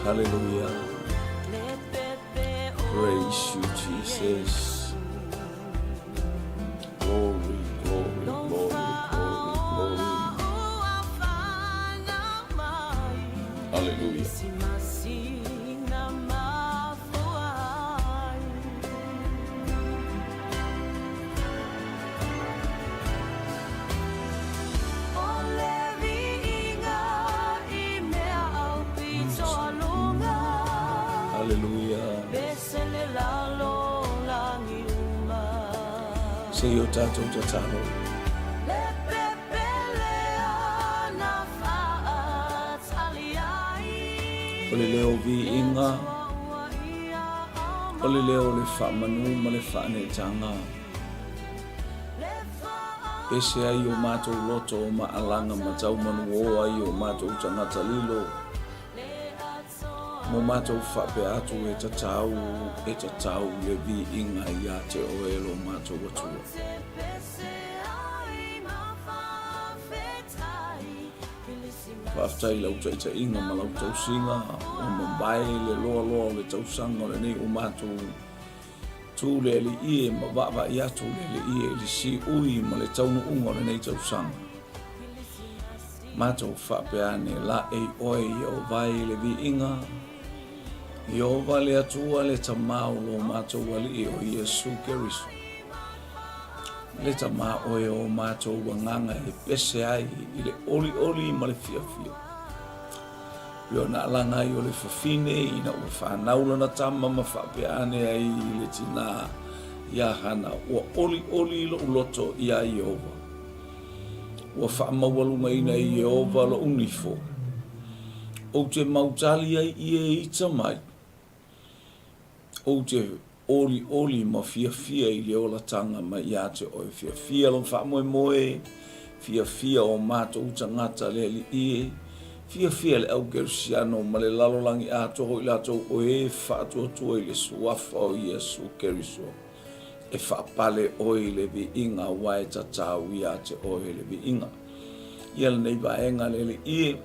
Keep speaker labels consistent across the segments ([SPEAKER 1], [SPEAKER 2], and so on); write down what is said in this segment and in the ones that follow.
[SPEAKER 1] Hallelujah. Praise you, Jesus. Glory, glory, glory, glory, glory. Hallelujah. Hallelujah. Se i o tātou tatalo. O le leo viiga, o le leo o le faamanu ma le faaneetaga. Pese ai o matou loto o maalaga ma taumanuō ai o matou tagata lilo, mo matou faapea atu e tatau, e tatau le viiga iā te oe e lo matou Atua. Faafetai i lau taitaiga ma lau tausiga ua mavae le loaloa o le tausaga o lenei ua matou tu le Alii e ma vaavaai atu le Alii e i le siui ma le taunuuga o lenei tausaga. Matou faapea ane laei oe Ieova i le viiga, Ieova le Atua le Tama o lo matou Alii o Iesu Keriso. Le Tama oe o matou agaga e pese ai i le olioli ma le fiafia. I ona alaga ai o le fafine ina ua fanau lana tama ma faapea ane ai i le tinā iā Hana, Ua ʻoliʻoli loʻu loto iā Iēhova. Ua faamaualugaina e Iēhova loʻu nifo. Ou te mautali ai i e ita mai. Ou te ʻoliʻoli ma fiafia i le olataga mai iā te oe. Fiafia lou faamoemoe, fiafia o matou tagata le Alii e, fiafia le au Kerisiano ma le lalolagi atoa hoi latou o e faatuatua i le Suafa o Iesu Keriso. E faapale oe i le viiga aua e tatau iā te oe le viiga. Ia lenei vaega le Alii e.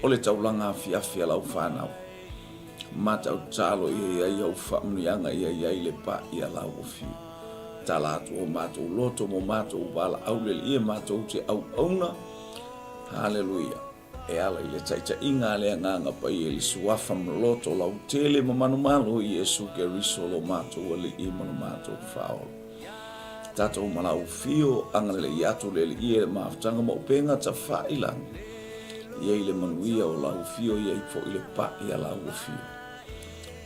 [SPEAKER 1] O le taulaga afiafi a lau fanau. Matau tatalo ia i ai au faamanuiaga ia i ai le pa ia lau ofi. Tala atu o matou loto mo matou valaau le lie matou te auauna. Haleluia. E ala i le taitaiga a le Agaga Paia i le Suafa ma loto lautele ma manumalo o Iesu Keriso lo matou Alii ma lo matou Faaola. Tatou ma lau fio, agalelei atu le Alii e le mafutaga ma upega tafailagi. Ia i le manuia o lau fio ia i foi le paʻi a lau fio.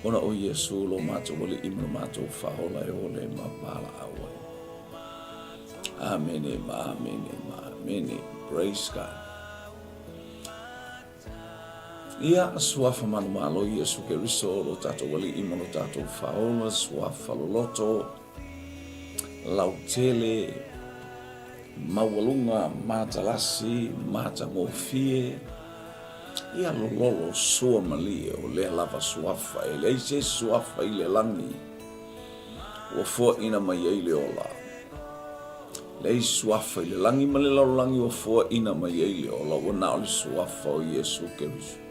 [SPEAKER 1] Ona o Iesu lo matou Alii ma lo matou Faaola e ola e ma valaau ai. Amene ma amene ma amene. Praise God. Ia, suafa manumalo Iesu Keriso lo tatou Alii ma lo tatou Faaola, suafa loloto, lautele, maualuga, matalasi, matagofie, ia lololo sua malie o lea lava suafa, e leai se isi suafa i le lagi ua foaina mai ai le ola. Leai suafa i le lagi ma le lalolagi ua foaina mai ai le ola, ua na o le suafa o Iesu Keriso.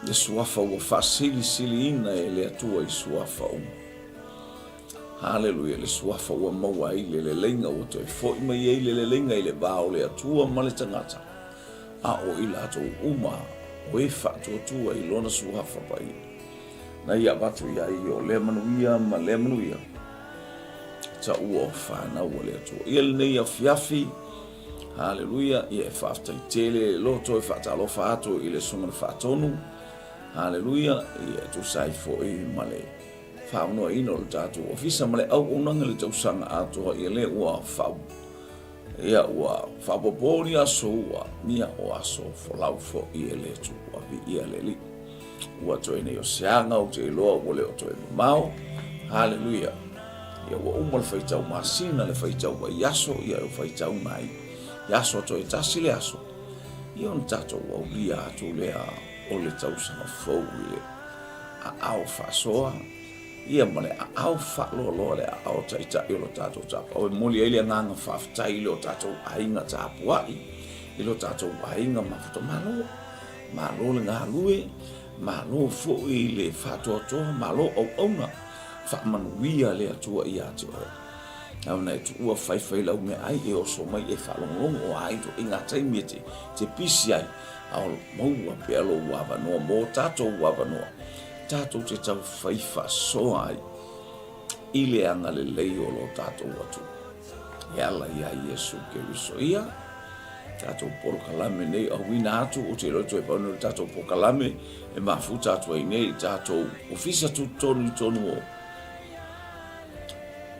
[SPEAKER 1] Le suafa ua faasilisiliina e le Atua i suafa uma. Haleluia, le suafa ua maua ai le leleiga, ua toe foi mai ai le leleiga i le va o le Atua ma le tagata, a o i latou uma o e faatuatua i lona suafa paia. Na ia avatu iā ia o lea manuia ma lea manuia, taua o fanau a le Atua. Ia lenei afiafi, haleluia, ia e faafetai tele loto e faatalofa atu i le Susuga i le Faatonu. Haleluia, ia tusa ai foi ma le faaonoaina o le tatou ofisa ma le auaunaga i le tausaga atoa, ia lea ua faa ia ua faaopoopo ni aso ua ia o aso folau foi e le Atua. Viia le Alii. Ua toe nei o se aga ou te iloa ua le o toe mamao. Haleluia. Ia ua uma le faitau masina, le faitau vaiaso, ia e faitau nai aso toe tasi le aso. Ia ona tatou aulia atu lea o le tausaga fou i le aao faasoa, ia ma le aao faaloaloa, le aao taitai o lo tatou tapaau. E momoli ai le agaga faafetai i lo tatou aiga tapuai, i lo tatou aiga mafuta. Malo, malo le galue, malo foi le faatoatoa, malo auauna, faamanuia le Atua ia te oe. Auna e tuua faifai lau meaai e oso mai e faalogologo a ai i ngā taimi e te, te pisi ai, a o maua pea lou avanoa mō tātou avanoa, tātou te tau whai whasoa ai i le agalelei o lo tātou Atua. E ala i a Iesu Keriso ia, tātou polokalame nei, auina atu o te roto e pau nei o le tātou polokalame e mafuta atu ai nei i tātou ofisa tutonu i tonu o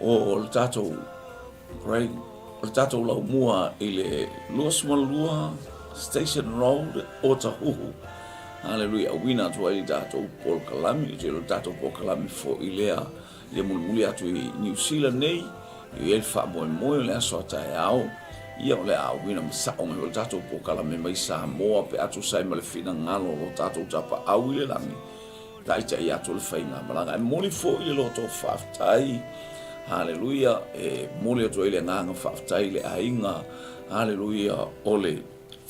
[SPEAKER 1] o le tātou right, o le tātou laumua i le 22 Station Road Otahuhu. Haleluia, auina atu ai i tātou polokalame, i te tātou polokalame foi lea ia mulimuli atu i Niu Sila nei, i ai le faamoemoe o le aso a taeao, ia o le a auina ma sao mai o le tātou polokalame mai Samoa pe a tusa ai ma le finagalo o lo tātou tapaau i le lagi, taitai atu le faigamalaga. E momoli foi le loto faafetai, haleluia, e momoli atu ai le agaga faafetai i le aiga, haleluia, o le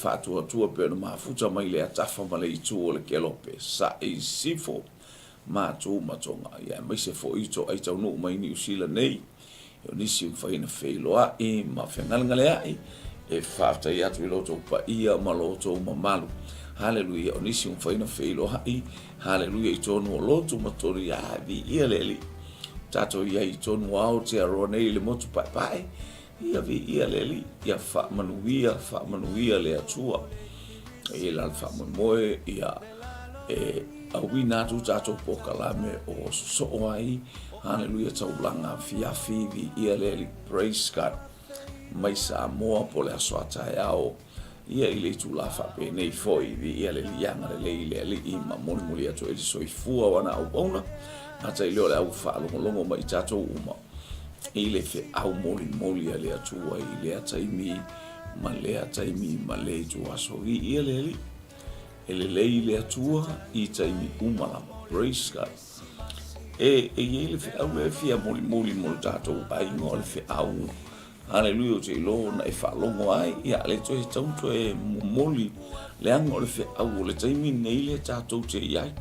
[SPEAKER 1] faatuatua pei ona mafuta mai le atafa ma le itu o le kelope, sa'i sifo, Matu ma Tonga, ia aemaise foi i toai taunuu mai Niu Sila nei, o nisi mafai ona feiloai ma fegalegaleai, e faafetai atu i lo outou paia ma lo outou mamalu. Haleluia, o nisi mafai ona feiloai, haleluia, i tonu o lotu ma tonu, ia viia le Alii. Tatou i ai i tonu o Aotearoa nei i le motu paepae, Ia viia le Alii, ia faamanuia, faamanuia le Atua. E i la le faamoemoe, ia e auina atu tatou polokalame o sosoo ai, haleluia, taulaga afiafi, viia le Alii, praise God, mai Samoa po o le aso a taeao, ia i le itula faapenei foi, viia le Alii, agalelei le Alii ma molimoli atu ai le soifua o ana auauna, gata i lea o le au faalogologo mai i tatou uma. I le feau molimoli a le Atua i lea taimi ma lea taimi ma le ituaso. Viia le Alii. E lelei le Atua i taimi uma lava. Praise God. E, e i ai le feau lea e fia molimoli mo le tatou aiga o le feau. Haleluia, ou te iloa ona e faalogo ai, ia le toe tau toe momoli leaga o le feau o le taimi nei lea tatou te i ai.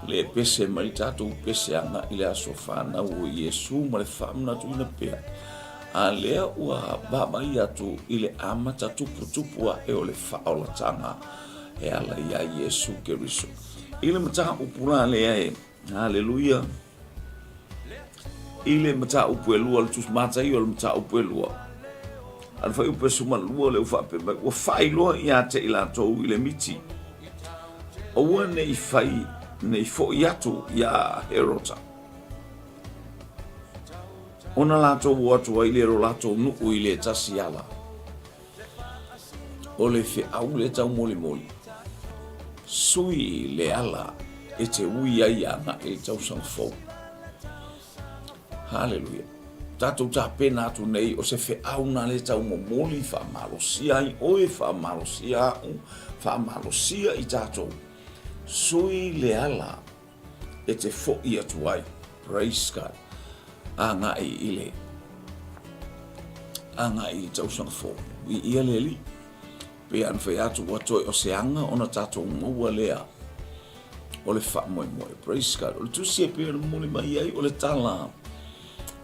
[SPEAKER 1] Le pese mai tatou pese agai i le aso fanau o Iesu ma le faamanatuina pea, a lea ua vaavaai atu i le amata tuputupu ae o le faaolataga e ala iā Iesu Keriso. I le mataupu la lea e, haleluia, I le mataupu e lua, le Tusi Mataio o le mataupu e lua, a le fuaiupu e 12 lea ua faapea mai, ua faailoa ia te i latou i le miti, aua ne i fai, ne i foi atu iā Herota. Ona latou o atu ai lea i lo latou nuu i le tasi ala. O le feau lea taumolimoli, sui le ala e te ui ai agai i le tausaga fou. Haleluia. Tatou tapena atu nei o se feau na le taumomoli faamalosia ai oe, faamalosia au, faamalosia i tatou. Sui le ala e te foi atu ai. Praise God. Agai i le agai i le tausaga fou. I ia le Alii. Pei ona fai atu ua toe o se aga ona tatou maua lea o le faamoemoe. Praise God. O le tusi e pei ona momoli mai ai o le tala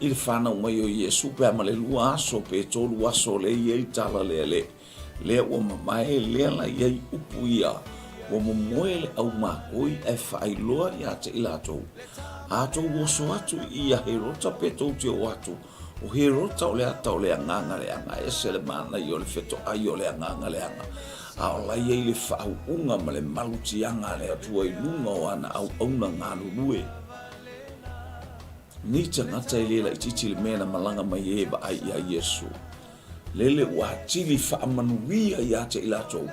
[SPEAKER 1] i le fanau mai o Iesu pe a ma le lua aso pe tolu aso lea i ai tala lea le Lea ua mamae, lea la i ai upu ia, ua momoe le au makoi ae faailoa ia te i latou. A tou oso atu i ia Herota pe tou te o atu, o Herota o le ata o le agaga leaga, ese le manaia o le fetoai o le agaga leaga. A o la e i ai le faauuga ma le malutiaga a le Atua i luga o ana auauna galulue. Nei tagata e le laitiiti le mea na malaga mai ai e vaai iā Iesu. Lele ua atili faamanuia ia te i latou,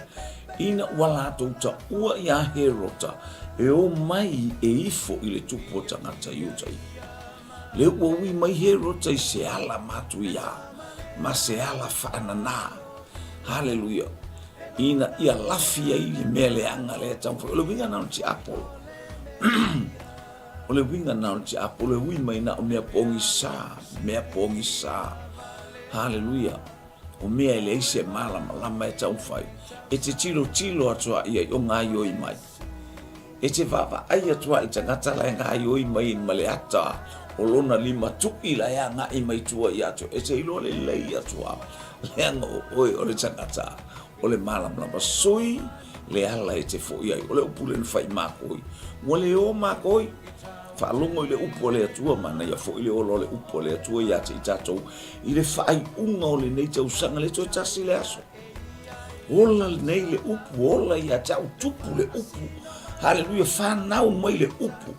[SPEAKER 1] ina ua latou taua iā Herota e o mai e ifo i le tupu o tagata i uta i. Le ua ui mai Herota i se ala matuiā ma se ala faananā. Haleluia! Ina ia lafi ai le mea leaga lea e taumafai. O le uiga na o le tiapolo. O le uiga na o le tiapolo e ui mai na o mea pogisa, mea pogisa. Haleluia! O mea e leai se malamalama e taumafai. E te tilotilo atu a ia i o gaioi mai. E te vaavaai atu a i tagata la e gaioi mai ma le ata o lona lima tuʻi la e agai mai tua ia te oe. E te iloa lelei atu a, leaga o oe o le tagata o le malamalama. Sui le ala e te foʻi ai. O le upu lea na fai mākou. Ua le o mākou. Faalogo i le upu a le Atua, manaia foi le ola o le upu a le Atua ia te i tatou i le faaiuga o lenei tausaga, le toe tasi le aso. Ola nei le upu, ola ia te au, tupu le upu. Haleluia, whanau mai le upu.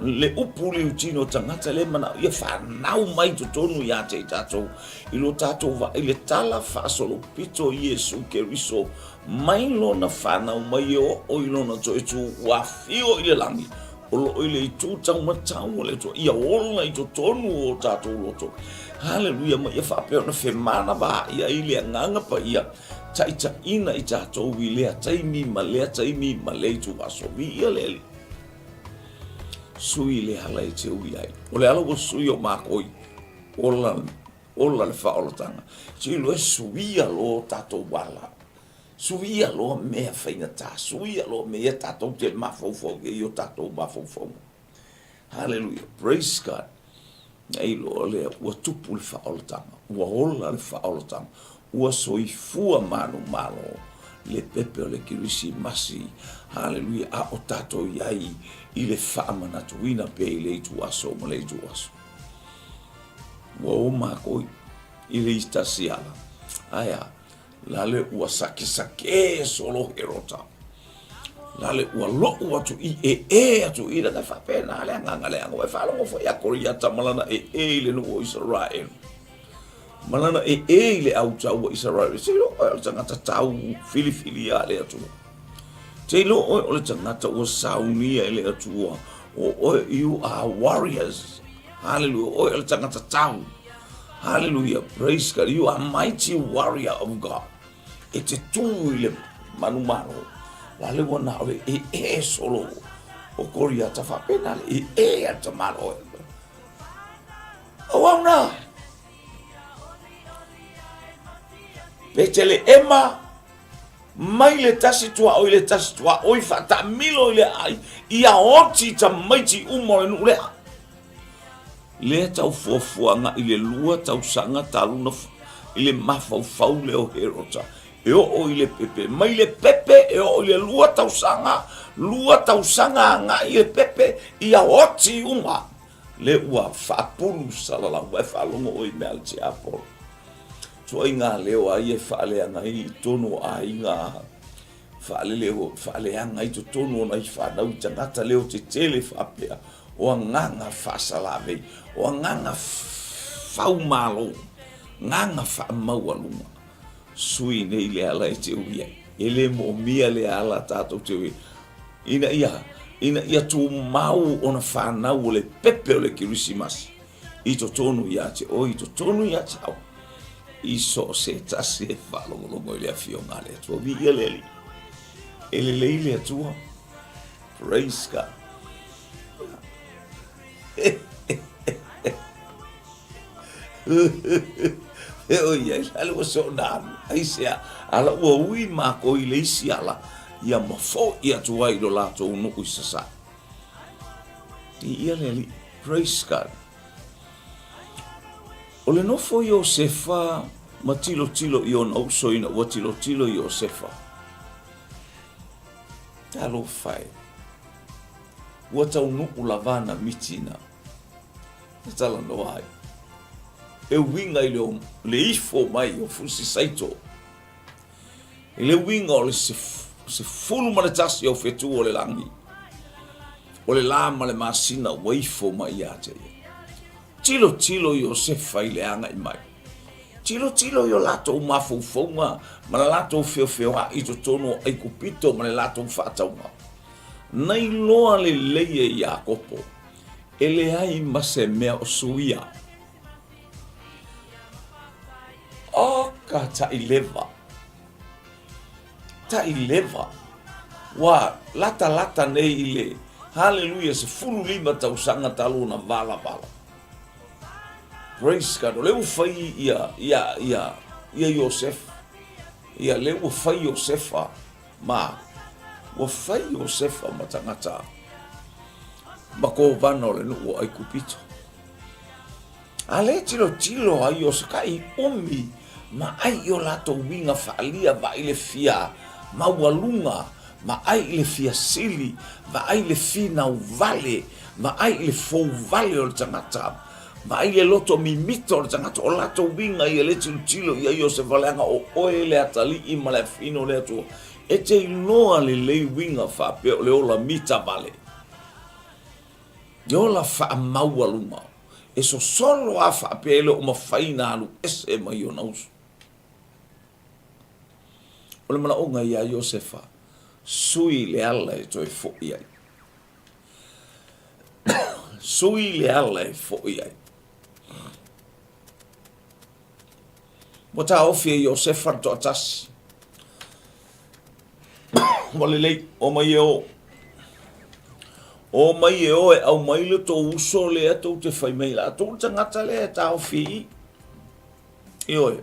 [SPEAKER 1] le upu le utino tagata le manao ia whanau mai totonu ia te i tatou i lo tatou vaai le tala faasolopito Iesu Keriso mai lona whanau mai e oo i lona toe tū ua afio i le lagi o loo i le itu taumatau o le Atua ia ola i totonu o tatou loto. Haleluia ma ia faapea ona femanava ai le Agaga Paia taitaiina i tatou i lea taimi ma lea taimi ma lea ituaso. Viia le Alii. Sui le ala e te ui ai. O le ala ua sui o mākou i ola, ola le faaolataga. Tilo e suia lo tatou ala. Suia loa mea faigata, suia loa mea ia tatou te mafaufau i ai o tatou mafaufauga. Haleluia, praise God. Nei loa lea, ua tupu le faaolataga, ua ola le faaolataga, ua soifua manumalo le pepe o le Kerisimasi, haleluia, a o tatou i ai i le faamanatuina pea i le ituaso ma le ituaso. Ua o mākou i le isi tasi ala. Ae a? Lale ua sakesake solo Herota. Lale ua loʻu atu i e e atu i lana faapena le agaga leaga ua e faalogo foi ia Koriata ma lana e e i le nuu o Isaraelu. Ma lana e e i le au taua Isaraelu. Se iloa oe o le tagata tau filifilia a le Atua. Se iloa oe o le tagata ua saunia e le Atua. O oe, you are warriors. Hallelujah. Oe o le tagata tau. Hallelujah. Praise God. You are mighty warrior of God. E te tū i le manumalo. La le ua na o le e e solo o Koriata faapena le e e a te malo e. Au au nā. Peteleema mai le tasi tuaoi le tasi tuaoi faataamilo i le ai ia oti tamaiti uma o le nuu lea. Lea tau fuafuaga i le lua tausaga talu na i le mafaufau lea o Herota e oo i le pepe, mai le pepe e oo i le lua tausaga, lua tausaga agai i le pepe ia oti uma le ua faapulu salalau. Ua e faalogo oe i mea a le tiapolo. Tuaiga leo a ia e faaleaga ai i totonu o aiga Faalele faaleaga i totonu o nai fanau i tagata leo tetele faapea, o agaga faasalavei, o agaga faumalo, agaga faamaualuga. Sui nei le ala e te ui ai. E le moomia le ala tatou te ui ai. Ina ia, ina ia tumau ona fanau o le pepe o le Kerisimasi i totonu ia te oe, i totonu ia te au. I so o se tasi e faalogologo i le afioga a le Atua. Viia le Alii. E lelei le Atua. Praise God. E oi ai, lale ua so na alu. Aisea, ala ua ui mākou i le isi ala, ia ma foʻi atu ai i lo latou nuu i Sasae. Viia le Alii. Praise God. O le nofo Iosefa ma tilotilo i ona uso ina ua tilotilo Iosefa. Talofa e. Ua taunuu lava ana mitina na talanoa ai. E uiga i le, le ifo mai o Fusi Saito. I le uiga o le 11 o fetu o le lagi, o le lā ma le masina ua ifo mai ia te ia. Tilotilo Iosefa i le agai mai. Tilotilo i o latou mafaufauga ma le latou feofeoai i totonu o Aikupito ma le latou faatauga. Na iloa lelei e Iakopo, e leai ma se mea o suia. Oka taʻilewa! Taʻilewa! Ua latalata nei i le Haleluia 15 tausaga talu ona valavala. Praise God. O lea ua fai ia, ia, ia, ia Iosefa. Ia, lea ua fai Iosefa ma, ua fai Iosefa ma tagata ma kovana o le nuu o Aikupito. A lea tilotilo ai o se kai umi ma ai i o latou uiga faaalia vaai le fia maualuga, vaai i le fia sili, vaai i le finau vale, vaai i le fou vale o le tagata, vaai i le loto mimita o le tagata, o latou uiga ia lea tilotilo i ai Iosefa leaga o oe le atalii ma le afine o le Atua, e te iloa lelei uiga faapea o le ola mita vale. E ola faamaualuga, e sosolo a faapea e le o mafai ona alu ese mai ona uso. O le manaoga iā Iosefa, sui le ala e toe foʻi ai. Sui le ala e foʻi ai. Ua taofi e Iosefa le toatasi. Ua lelei, o mai e o. O mai e o e aumai le tou uso lea tou te fai mai latou le tagata lea e taofi i i. Ioe.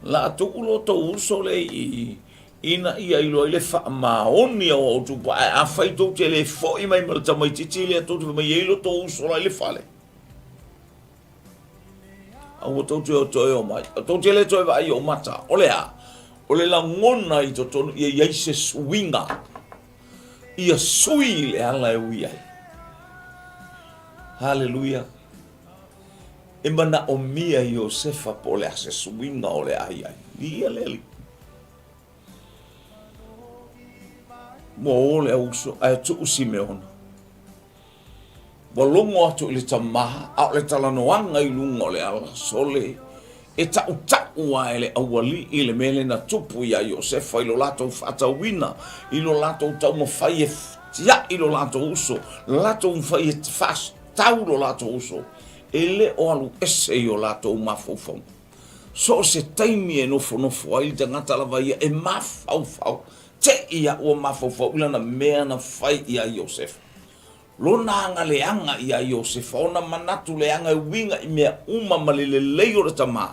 [SPEAKER 1] La tuu lo tou uso lea i i ina ia iloa ai le faamaoni o outou tupua. Ae afai tou te le foi mai ma le tamaitiiti lea tou te fai mai e i ai lo tou uso la i le fale. Aua tou te o toe o mai. Tou te le toe vaai i ou mata. O le a? O le lagona i totonu ia i ai se suiga. Ia sui le ala e ui ai. Haleluia. E manaomia Iosefa po o le a se suiga o le a i ai. Viia le Alii. Ua o le auuso ae tuu Simeona. Ua logo atu i le tama, a o le talanoaga i luga o le ala, sole, e taʻutaʻu lava e le aualii le mea lea na tupu iā Iosefa i lo latou faatauina, i lo latou taumafai e tiaʻi lo latou uso, lo latou mafai e faatau lo latou uso, e le o alu ese i o latou mafaufauga. So o se taimi e nofonofo ai le tagata lava ia e mafaufau, te i a ua mafaufau i lana mea na fai iā Iosefa. Lona agaleaga iā Iosefa, ona manatu leaga e uiga i mea uma ma le lelei o le tama,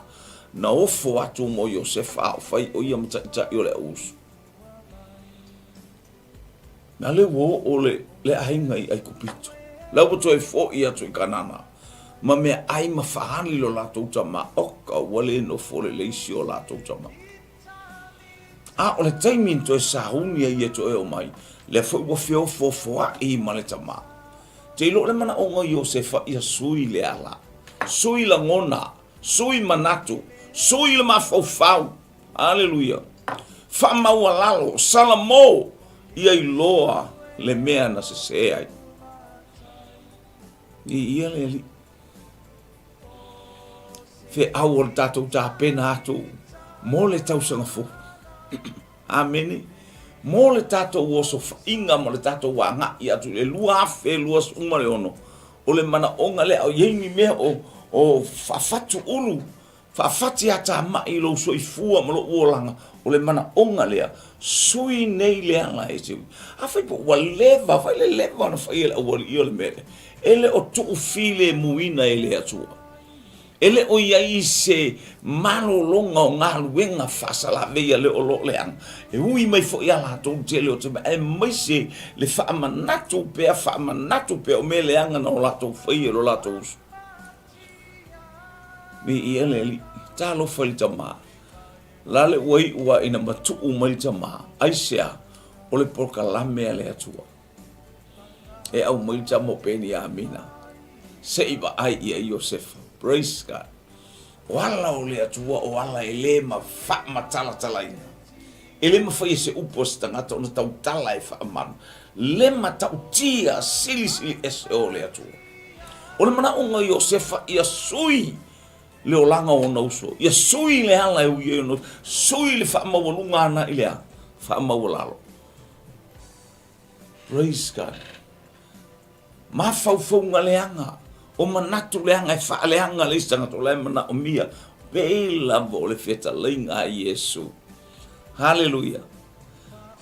[SPEAKER 1] na ofo atu mo Iosefa a o fai ʻo ia ma taitai o le auuso. Na lea ua oo le, le aiga i Aikupito. La ua toe foʻi atu i Kanana, ma mea ʻai ma faali lo latou tama, oka ua le nofo lelei si o latou tama. A o le taimi na toe sauni ai e toe o mai, lea foi ua feofoofoaʻi ma le tama. Te iloa le manaʻoga o Iosefa ia sui le ala, sui lagona, sui manatu, sui le mafaufau. Aleluia! Faamaualalo, Salamo, ia iloa le mea na sesē ai. Viia le Alii. Feau o le tatou tapena atu mo le tausaga fou. Amene. Mo le tatou osofaiga ma le tatou agai atu i le 2026, o le manaoga lea, o i ai ni mea o, o faafatu ulu, faafati atamai i lou soifua ma lou olaga, o le manaoga lea, sui nei le ala e te ui. Afai po ua leva, fai le leva ona fai e le aualii o le mea lea, e le o tuufilemuina e le Atua. E le o i ai se malologa o galuega faasalavei a le o lo o leaga, e ui mai foi iā latou le tele o taimi, aemaise le faamanatu pea, faamanatu pea o mea leaga na o latou faia i lo latou uso. Viia le Alii. Talofa i le tama. La le ua iu lava ina matuu mai le tama, aisea? O le polokalame a le Atua. E aumai le tama o Peniamina, se i vaai i ai Iosefa. Praise God. O ala o le Atua o ala e le faamatalatalaina. E le mafai e se upu a se tagata ona tautala e faamanu le matautia silisili ese o le Atua. O le manaʻoga o Iosefa ia sui le olaga o ona uso, ia sui le ala e ui ai ona uso, sui le faamaualuga ana i le a? Faamaualalo. Praise God. Mafaufauga leaga, o manatu leaga e faaleaga le isi tagata o la e manaomia, pei lava o le fetalaiga a Iesu. Haleluia!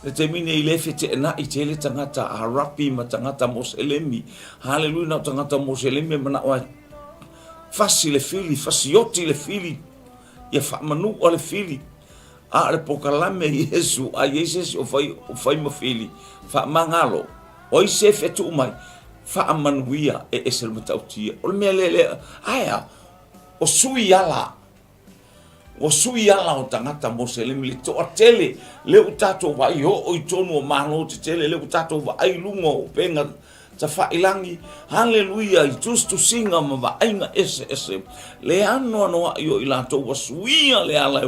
[SPEAKER 1] Le taimi nei le feteenai tele tagata Arapi ma tagata Moselemi. Haleluia, na o tagata Moselemi e manao ai fasi le fili, fasioti le fili, ia faamanua le fili. A o le pokalame Iesu, a i ai se isi o fai, o fai ma fili, faamagalo. O ai se fetuu mai, faamanuia e ese le matautia. O le mea lea, lea, ae a, o sui ala, ua sui ala o tagata Moselemi le toatele, lea ua tatou vaai oo i tonu o malo tetele, lea ua tatou vaai i luga o upega tafailangi, haleluia, i tusitusiga ma vaaiga eseese, le anoanoai o i latou ua suia le ala,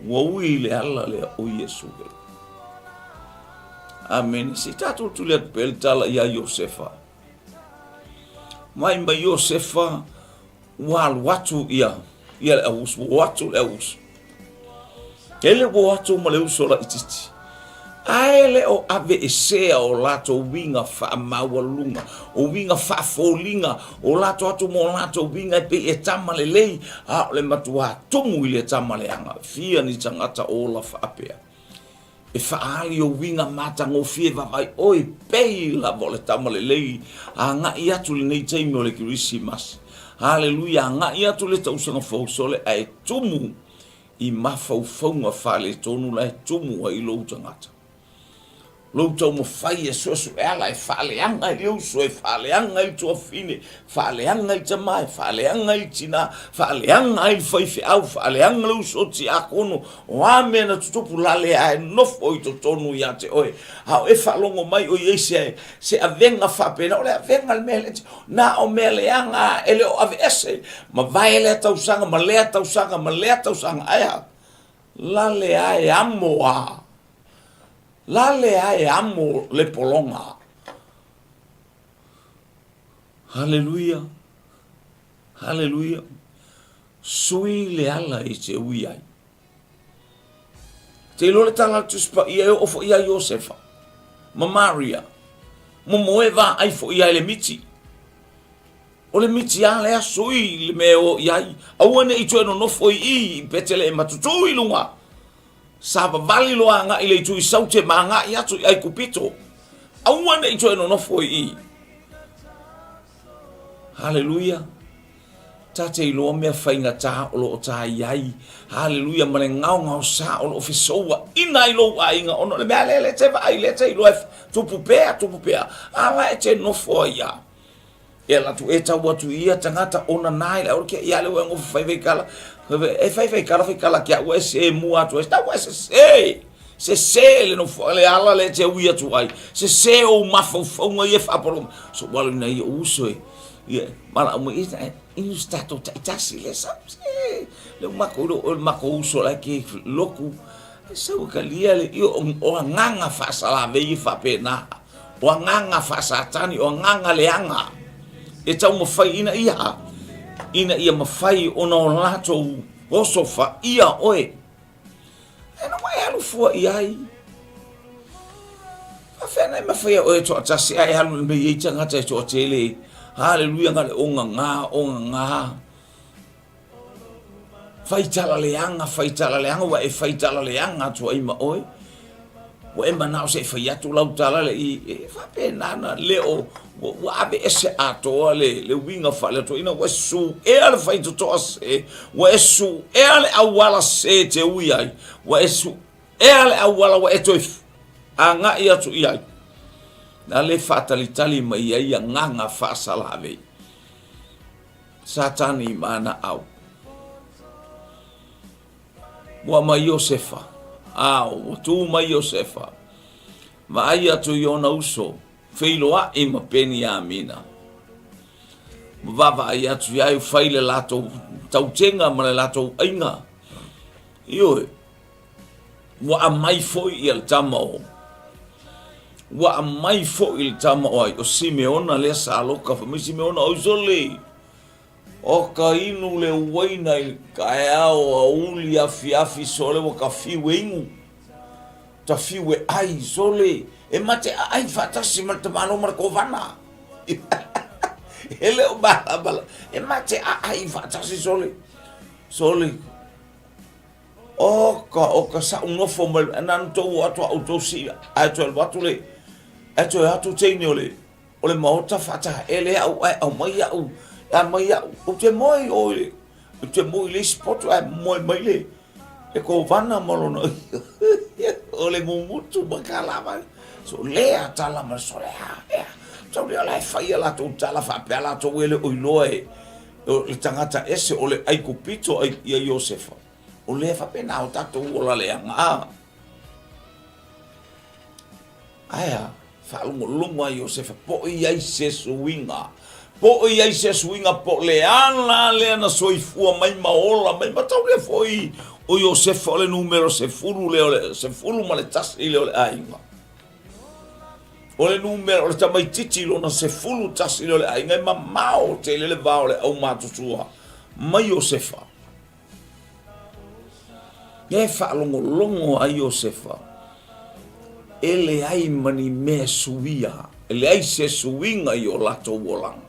[SPEAKER 1] ua ui le ala lea o Iesu. Amene. Se i tatou tuli atu pea le tala iā Iosefa. Mai mai Iosefa ua alu atu ia ia le auuso, ua o atu le auuso. E le ua o atu ma le uso laitiiti. Ae le o aveesea o latou uiga faamaualuluga, o uiga faafoliga, o latou atu ma o latou uiga e pei e tama lelei, a o le matuā tumu i le tama leaga. Fia ni tagata ola faapea. E faaali ou uiga matagofie vaavaai oe pei lava o le tama lelei agai atu lenei taimi o le Kerisimasi. Haleluia, agai atu le tausaga fou sole ae tumu i mafaufauga faaletonu la e tumu ai lou tagata. Lou taumafai e suesueala, e faaleaga i le uso, e faaleaga i le tuafafine, faaleaga i le tama, e faaleaga i le tina, faaleaga i le faifeau, faaleaga le uso tiakono, o a mea na tutupu lale ae nofo i totonu ia te oe. A o e faalogo mai o i ai se, se avega faapena, o le avega le mea le, na o mea leaga e le o aveese, mavae lea tausaga ma lea tausaga ma lea tausaga, ae a? Lale ae amo a. Lale ae amo le pologa. Haleluia! Haleluia! Sui le ala i te ui ai. Te iloa le tala a le Tusi Paia e oo foi ia Iosefa ma Maria, momoe vaai foi ia i le miti. O le miti a lea sui le mea e o i ai. Aua ne i toe nonofo i i i Peteleema, tutū i luga. Savavali loa agai i le itu i Saute ma agai atu i Aikupito. Aua ne i toe nonofo i i. Haleluia. Ta te iloa mea faigata o lo o ta i ai. Haleluia ma le gaogaosa o lo o fesouaina ai lou aiga ona o le mea lea le te vaai lea te iloa e tupu pea, tupu pea. A la e te nofo ai a. E ala atu e tau atu i ia tagata ona nā i le aole kia ia le ua e ngofa fai fai kala. E fai fai kala fai kala kia ua e se mua atu e tau e se se. Se se le nofo le ala le te ui atu ai. Se se o mafaufauga ia whaapolo. So walo ina ia uso e. Ia, mala au mai e inu se tatou taitasi le sau. Se, le mako o le mako uso la ke loku. E sau e kalia le io o agaga faasalavei e faapena. O agaga faasatani, o agaga leaga e taumafai ina ia ina ia mafai ona o latou oso faia oe. E na e alu fua i ai. Faafeana e mafai e oe e toatasi ae alu le mea i ai tagata e toatele. Haleluia nga le onga ngā, onga ngā. Fai tala leaga, fai tala leaga, ua e fai tala leaga atu ai ma oe. Ua e manao se i fai atu lau tala le i, e faapena na le o, ua, ua aveese atoa le, le uiga faale-Atua, ua e suea le faitotoa se, ua e suea le auala se e te ui ai, ua e suea le auala ua e toe agai atu i ai. Na le faatalitali mai ai agaga faasalavei. Satani ma ana au. Ua mai Iosefa, a ua tū mai Iosefa, vaai atu i ona uso, feiloaʻi ma Peniamina. Ma vaavaai atu ia ai fai le latou tautega ma le latou aiga. Ioe, ua aumai foi ia le tama o ua aumai foi le tama o ai o Simeona lea sa loka fai mai Simeona oi sole o ka inu le uaina i taeao aoauli afiafi sole ua ta fiu e inu ta fiu e ai sole e ma te aai faatasi ma le tamalo ma le kovana e le o malamalama e ma te aai faatasi sole sole O ka, o ka sa'u nofo mai, na ona tou o atu a outou sii ae toe alu atu le, ae toe atu teine o le, o le maota faataele au ae aumai au, aumai au, ou te moe i o i le, ou te moe i le isi poto ae moe mai le, le kovana ma lona, o le mumutu ma ka lava. So lea tala ma so lea, ea. Tau lea la e fai a latou tala faapea latou e le o iloa e, O le tagata ese o le Aikupito ia Iosefa, o lea faapena o tatou ola leaga. A. Ae a, faalogologo a Iosefa, po o i ai se suiga, po o i ai se suiga, po o le ala lea na soifua mai ma ola mai, ma tau lea foi o Iosefa o le numera 10 lea o le 11 lea o le aiga. O le numera, o le tamaitiiti lona 11 lea o le aiga e mamao tele le va o le aumatutua ma Iosefa. E faalogologo ai Iosefa, e leai ma ni mea suia, e leai se suiga i o latou olaga.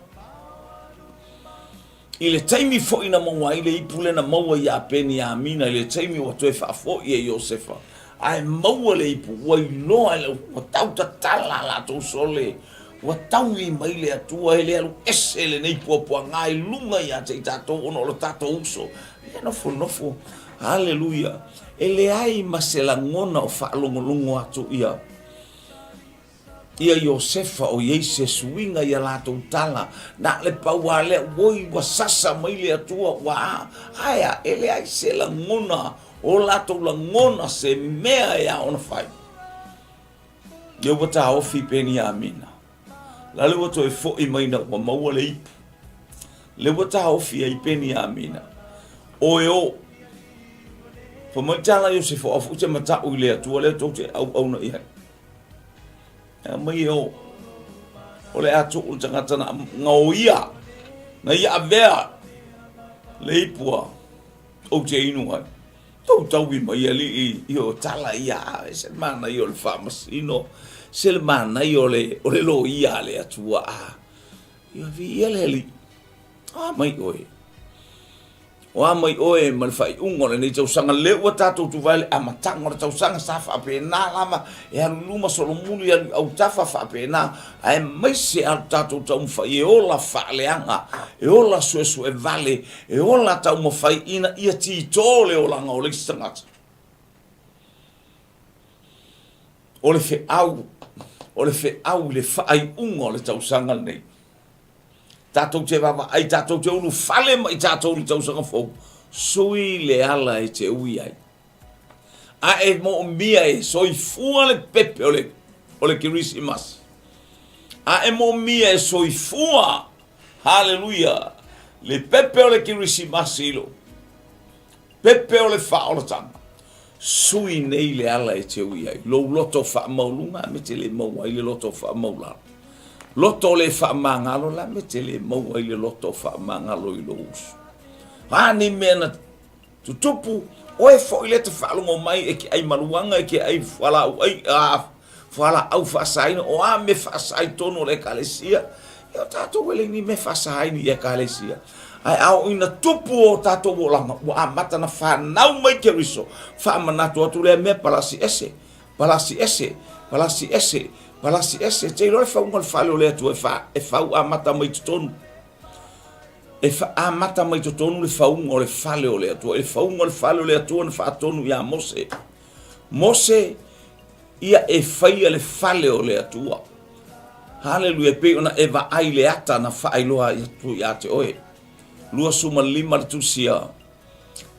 [SPEAKER 1] I le taimi foi na maua ai le ipu lea na maua iā Peniamina i le taimi ua toe faafoi e Iosefa, ae maua le ipu, ua iloa e le, ua tau tatala a latou sole, ua taui mai le Atua e le alu ese lenei puapuaga i luga ia te i tatou ona o lo tatou uso. Ia nofonofo, haleluia, e leai ma se lagona o faalogologo atu ia. Ia Iosefa o i ai se suiga i a latou tala, na le pau lava lea, oi, ua sasa mai le Atua, ua a, ae a, e leai se lagona, o latou lagona se mea e ao ona fai. Ia ua taofi Peniamina, la le ua toe foi mai ina ua maua le ipu. Le ua taofi ai Peniamina, oe o, fai mai le tala a Iosefa, o a foi te mata'u i le Atua lea tou te auauna i ai. E aumai e o. O le a tuu le tagata na gaoia, na ia avea le ipu a ou te inu ai. Tou taui mai alii i o tala ia, e se manaia o le faamasino, se le manaia o le, o le loia a le Atua. A, ia viia le Alii. A mai oe. O a mai oe ma le faaiuga o lenei tausaga, lea ua tatou tuvae le amataga o le tausaga sa faapena lava e alu i luma solomuli alu i autafa faapena, aemaise a lo tatou taumafai e ola faaleaga, e ola suesue vale, e ola taumafai ina ia tito le olaga o le isi tagata. O le feau, o le feau i le faaiuga o le tausaga lenei. Tatou te vaavaai, tatou te ulufale mai tatou i le tausaga fou, sui le ala e te ui ai. A e moomia e soifua le pepe o le, o le Kerisimasi. A e moomia e soifua, haleluia, le pepe o le Kerisimasi i lou Pepe o le faaolataga, sui nei le ala e te ui ai, lou loto faamaualuga a me te le maua ai le loto faamaulalo. Loto le faamagalo la me te le maua ai le loto faamagalo i lou uso. A ni mea na tutupu, oe foi lea te faalogo mai e ke ai maluaga, e ke ai fualaau ai, a, fualaau faasaina, o a mea faasa i totonu o le Ekalesia, ia o tatou e leai ni mea faasa ai ni Ekalesia. Ae a oo ina tupu o tatou olaga, ua amata na fanau mai Keriso, faamanatu atu lea mea palasi ese, palasi ese, palasi ese, palasi ese, te iloa le fauga o le fale o le Atua e, fa, e fau amata mai totonu. E fa, amata mai totonu le fauga o le fale o le Atua. E le fauga o le fale o le Atua na faatonu iā Mose. Mose, ia e faia le fale o le Atua. Haleluia, e pei ona e vaai i le ata na faailoa atu ia te oe. 25 le tusi a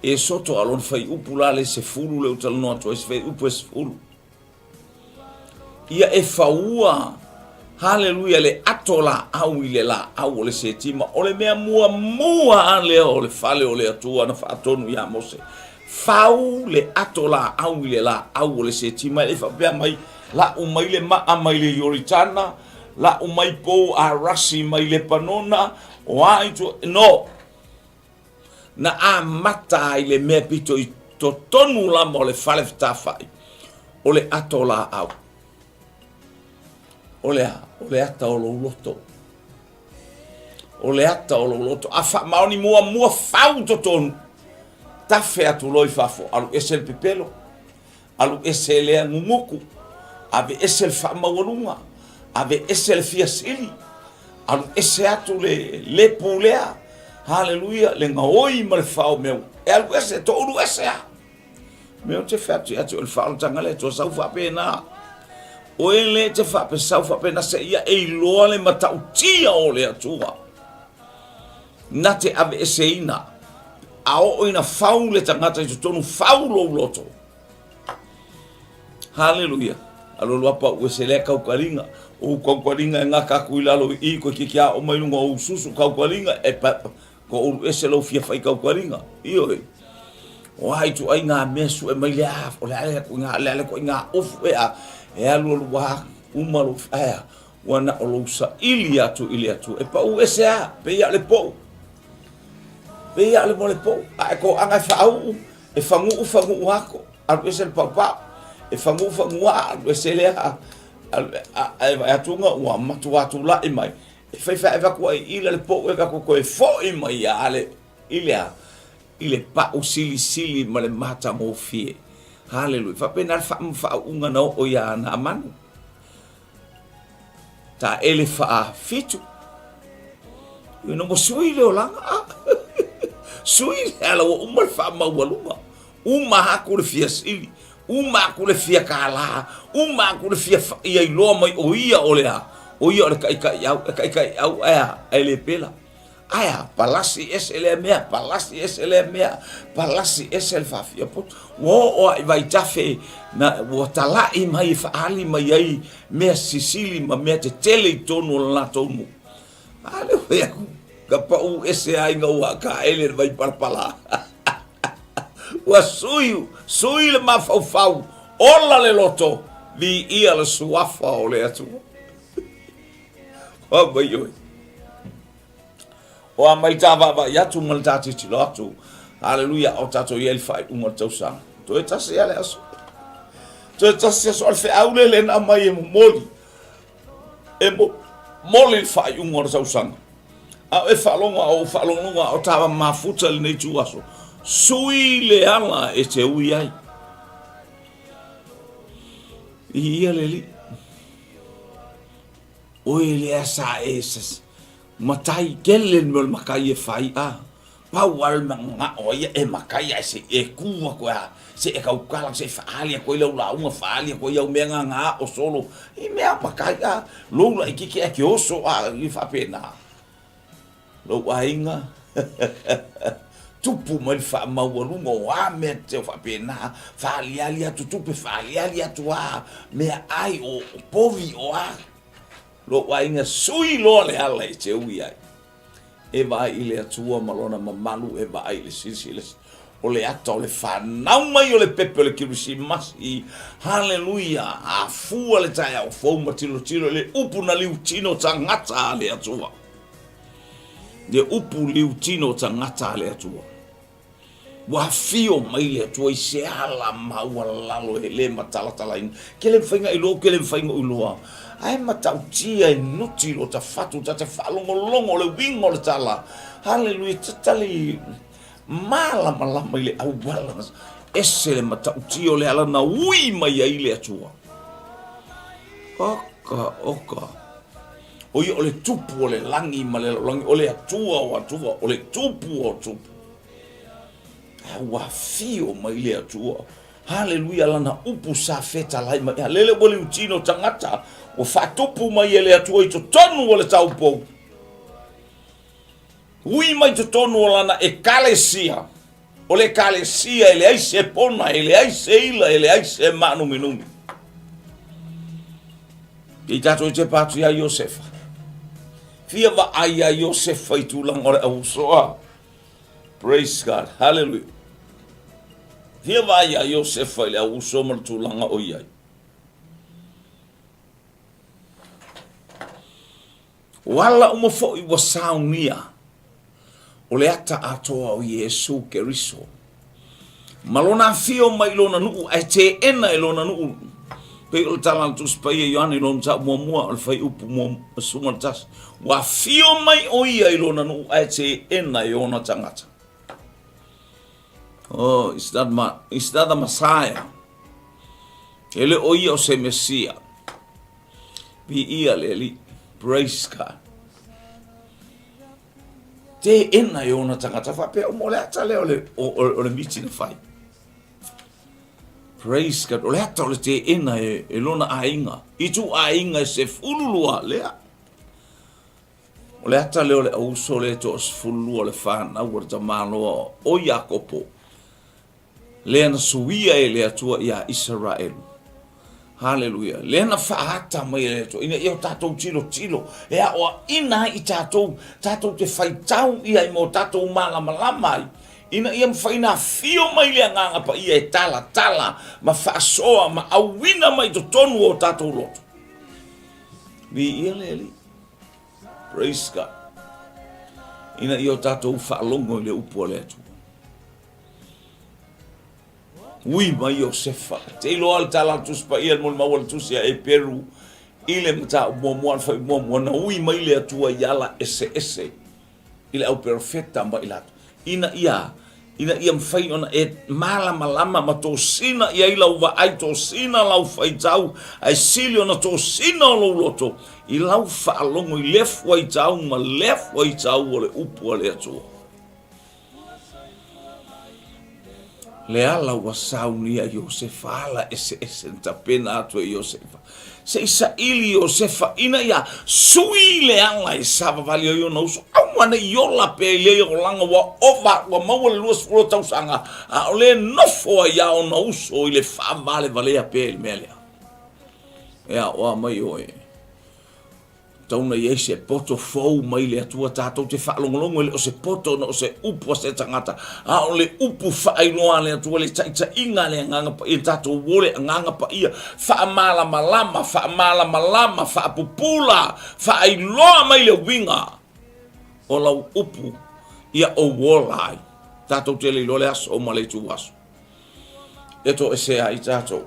[SPEAKER 1] Esoto a lona fuaiupu la le 10 lea ou talanoa atu ai, se fuaiupu e 10. Ia e faua. Haleluia, le ato laau i le laau o le setima, o le mea muamua a lea o le fale o le Atua na faatonu iā Mose. Fau le ato laau i le laau o le setima, e le i faapea mai, La'u mai le ma'a mai le Ioritana, la'u mai pou arasi mai Lepanona, o a i tua, no! Na amata ai le mea pito i totonu lama o le fale fetafa'i, o le ato laau. O le a? O le ata o lou loto. O le ata o lou loto. A faamaoni muamua fau totonu, tafe atu loa i fafo, alu ese le pepelo, alu ese lea guguku, ave ese le faamaualuga, ave ese le fia sili, alu ese atu le lepu lea, haleluia, le gaoi ma le fao mea, e alu ese, toulu ese a. Mea o te wheatu atu o le whaolotanga le Atua sau faapena. Oe le te whaapesau faapena se ia e iloa le matautia o le Atua. Na te ave eseina. A oo ina fau le tagata i totonu fau lou loto. Haleluia. Alu alu apa ue se lea kaukaliga. O kaukaliga e ngaka aku i lalo i i koe ki kia o mai lunga o ususu kaukaliga e pa, Ko ulu ese lou fia fai kaukaliga. Ioe. O a ituaiga mea sue mai le a, o le a le koiga, le a le koiga ofu ea, e alu alu a uma lou, ae a, ua na o lou saili atu i le Atua. E pau ese a, pei a o le pou. Pei a o le mo le pou. A e koaga e faauu, e faguu, faguu ako, alu ese le paupau. E faguu, faguu a, alu ese lea, alu, a, e vaai atu ua matua tulai mai. E fai fai atu ai ila le pou e atu toe foi mai ia le i le a i le pau silisili ma le matagofie. Haleluia. Faapena le faauuga na oo ia Naamanu. Taele faafitu. Ina ua sui le olaga. Sui le ala ua uma le faamaualuga. Uma aku le fia sili, uma aku le fia kālā, uma aku le fia ia iloa mai o ia o le a, o ia o le kaikaiau, e kaikaiau ae a, ae le pela. Ae a, palasi ese lea mea, palasi ese lea mea, palasi ese le faafia poto. Ua oo a i vaitafe, na, ua tala'i mai e faaali mai ai mea sisili ma mea tetele i totonu o le latou nuu. A lea ua aku, ka pau ese ai ina ua kaele le vai palapala. Ua sui, sui le mafaufau, ola le loto, viia le suafa o le Atua. Oa mai oe. Oa mai tā vaavaai atu ma le tā tilotilo atu. Haleluia, o tātou i ai le faaiuga o le tausaga. Toe tasi lava le aso. Toe tasi aso, o le feau lea le na aumai e momoli. E momoli le faaiuga o le tausaga. A o e faalogo a o ou faalogologo a o tā mafuta i lenei ituaso, sui le ala e te ui ai. I ia le Alii. Oe lea sa e matai tele le mea o le matai e fai a. Pau lava le manao ia e matai ae se i e kū atu a, se i e tautala, se i faaali atu ai lau lauga, faaali atu ai au mea na na aʻo solo i mea matai a, lou laitiiti ae te oso a, e faapena. Lou aiga, tupu mai le faamaualuga o a mea te faapena, faaliali atu tupe, faaliali atu a meaai, o povi, o a. Lou aiga, sui loa le ala e te ui ai. E vaai i le Atua ma Lona mamalu, e vaai i le silasila o le ata o le fanau mai o le pepe o le Kerisimasi. Haleluia! Afua le taeao fou ma tilotilo i le upu na liutino tagata a le Atua. Le upu liutino tagata a le Atua. Ua afio mai le Atua i se ala maualalo e le matalatalaina. Ke le mafai ona iloa, ke le mafai ona iloa. Ae matautia e nuti lo ta fatu, ta te faalogologo le uiga o le tala. Haleluia, tatali malamalama i le auala. Ese le matautia o le ala na ui mai ai le Atua. Oka, oka. O ia o le tupu o le lagi ma le lalolagi, o le Atua o Atua, o le tupu o tupu. A ua afio mai le Atua. Haleluia, lana upu sa fetalai mai. A lele ua liutino tagata, ua faatupu mai e le Atua i totonu o le taupou. Ui mai totonu o lana ekalesia. O le ekalesia e leai se pona, e leai se ila, e leai se maanuminumi. I tātou i te pātu i a Iosefa. Fia vaai a Iosefa i tūlanga o le ausoa. Praise God. Hallelujah. Fia vaai a Iosefa i le auuso ma le tūlanga o i ai. O ala uma foi ua saunia o le ata atoa o Iesu Keriso. Ma lona afio mai i lona nuu, ae teena e lona nuu. Pei o le tala a le Tusi Paia Ioane i lona mataupu muamua o le fuaiupu 11. Ua afio mai o ia i lona nuu ae teena e ona tagata. Oh, is that, ma, is that the Messiah? E le o ia o se Mesia. Viia le Alii. Praise God. Teena e ona tagata faapea uma o le ata lea o le, o, o, o le miti na fai. Praise God. O le ata o le teena e, e lona aiga. I tu aiga e 12 lea. O le ata lea o le auso le toa 12 o le whanau o le tamaloa o Iakopo. Lea na suia e le Atua iā Isaraelu. Haleluia. Lea na faaata mai e le Atua, ina ia o tatou tilotilo, e aoaina ai i tatou, tatou te faitau ia i mo tatou malamalama ai, ina ia mafai ona afio mai le Agaga Paia e talatala ma faasoa ma auina mai totonu o tatou loto. Viia le Alii. Praise God. Ina ia o tatou faalogo i le upu a le Atua. Ui mai Iosefa. Te iloa le tala a le Tusi Paia, le molimau a le Tusi a Eperu i le mataupu muamua, le fai muamua, na ui mai le Atua i ala eseese i le au perofeta ma i latou, ina ia, ina ia mafai ona e malamalama ma tosina i ai lau vaai, tosina lau faitau, ae sili ona tosina o lou loto i lau faalogo i lea fuaitau ma lea fuaitau o le upu a le Atua. Le ala ua saunia Iosefa, ala eseese na tapena atu e Iosefa. Se i saili Iosefa ina ia sui le ala e savavali ai ona uso. Aua ne i ola pea i lea olaga ua ova, ua maua le 20 tausaga, a o lea e nofo ai lava ona uso i le faavalevalea pea i le mea lea. E aoa mai oe. Tatau ona i ai se poto fou mai le Atua tatou te faalogologo e le o se poto ona o se upu a se tagata, a o le upu faailoa a le Atua, le taitaiga a le Agaga Paia, tatou o le Agaga Paia, faamalamalama, faamalamalama, faapupula, faailoa mai le uiga o lau upu ia ou ola ai. Tatou te le iloa le aso ma le ituaso e toesea ai tatou.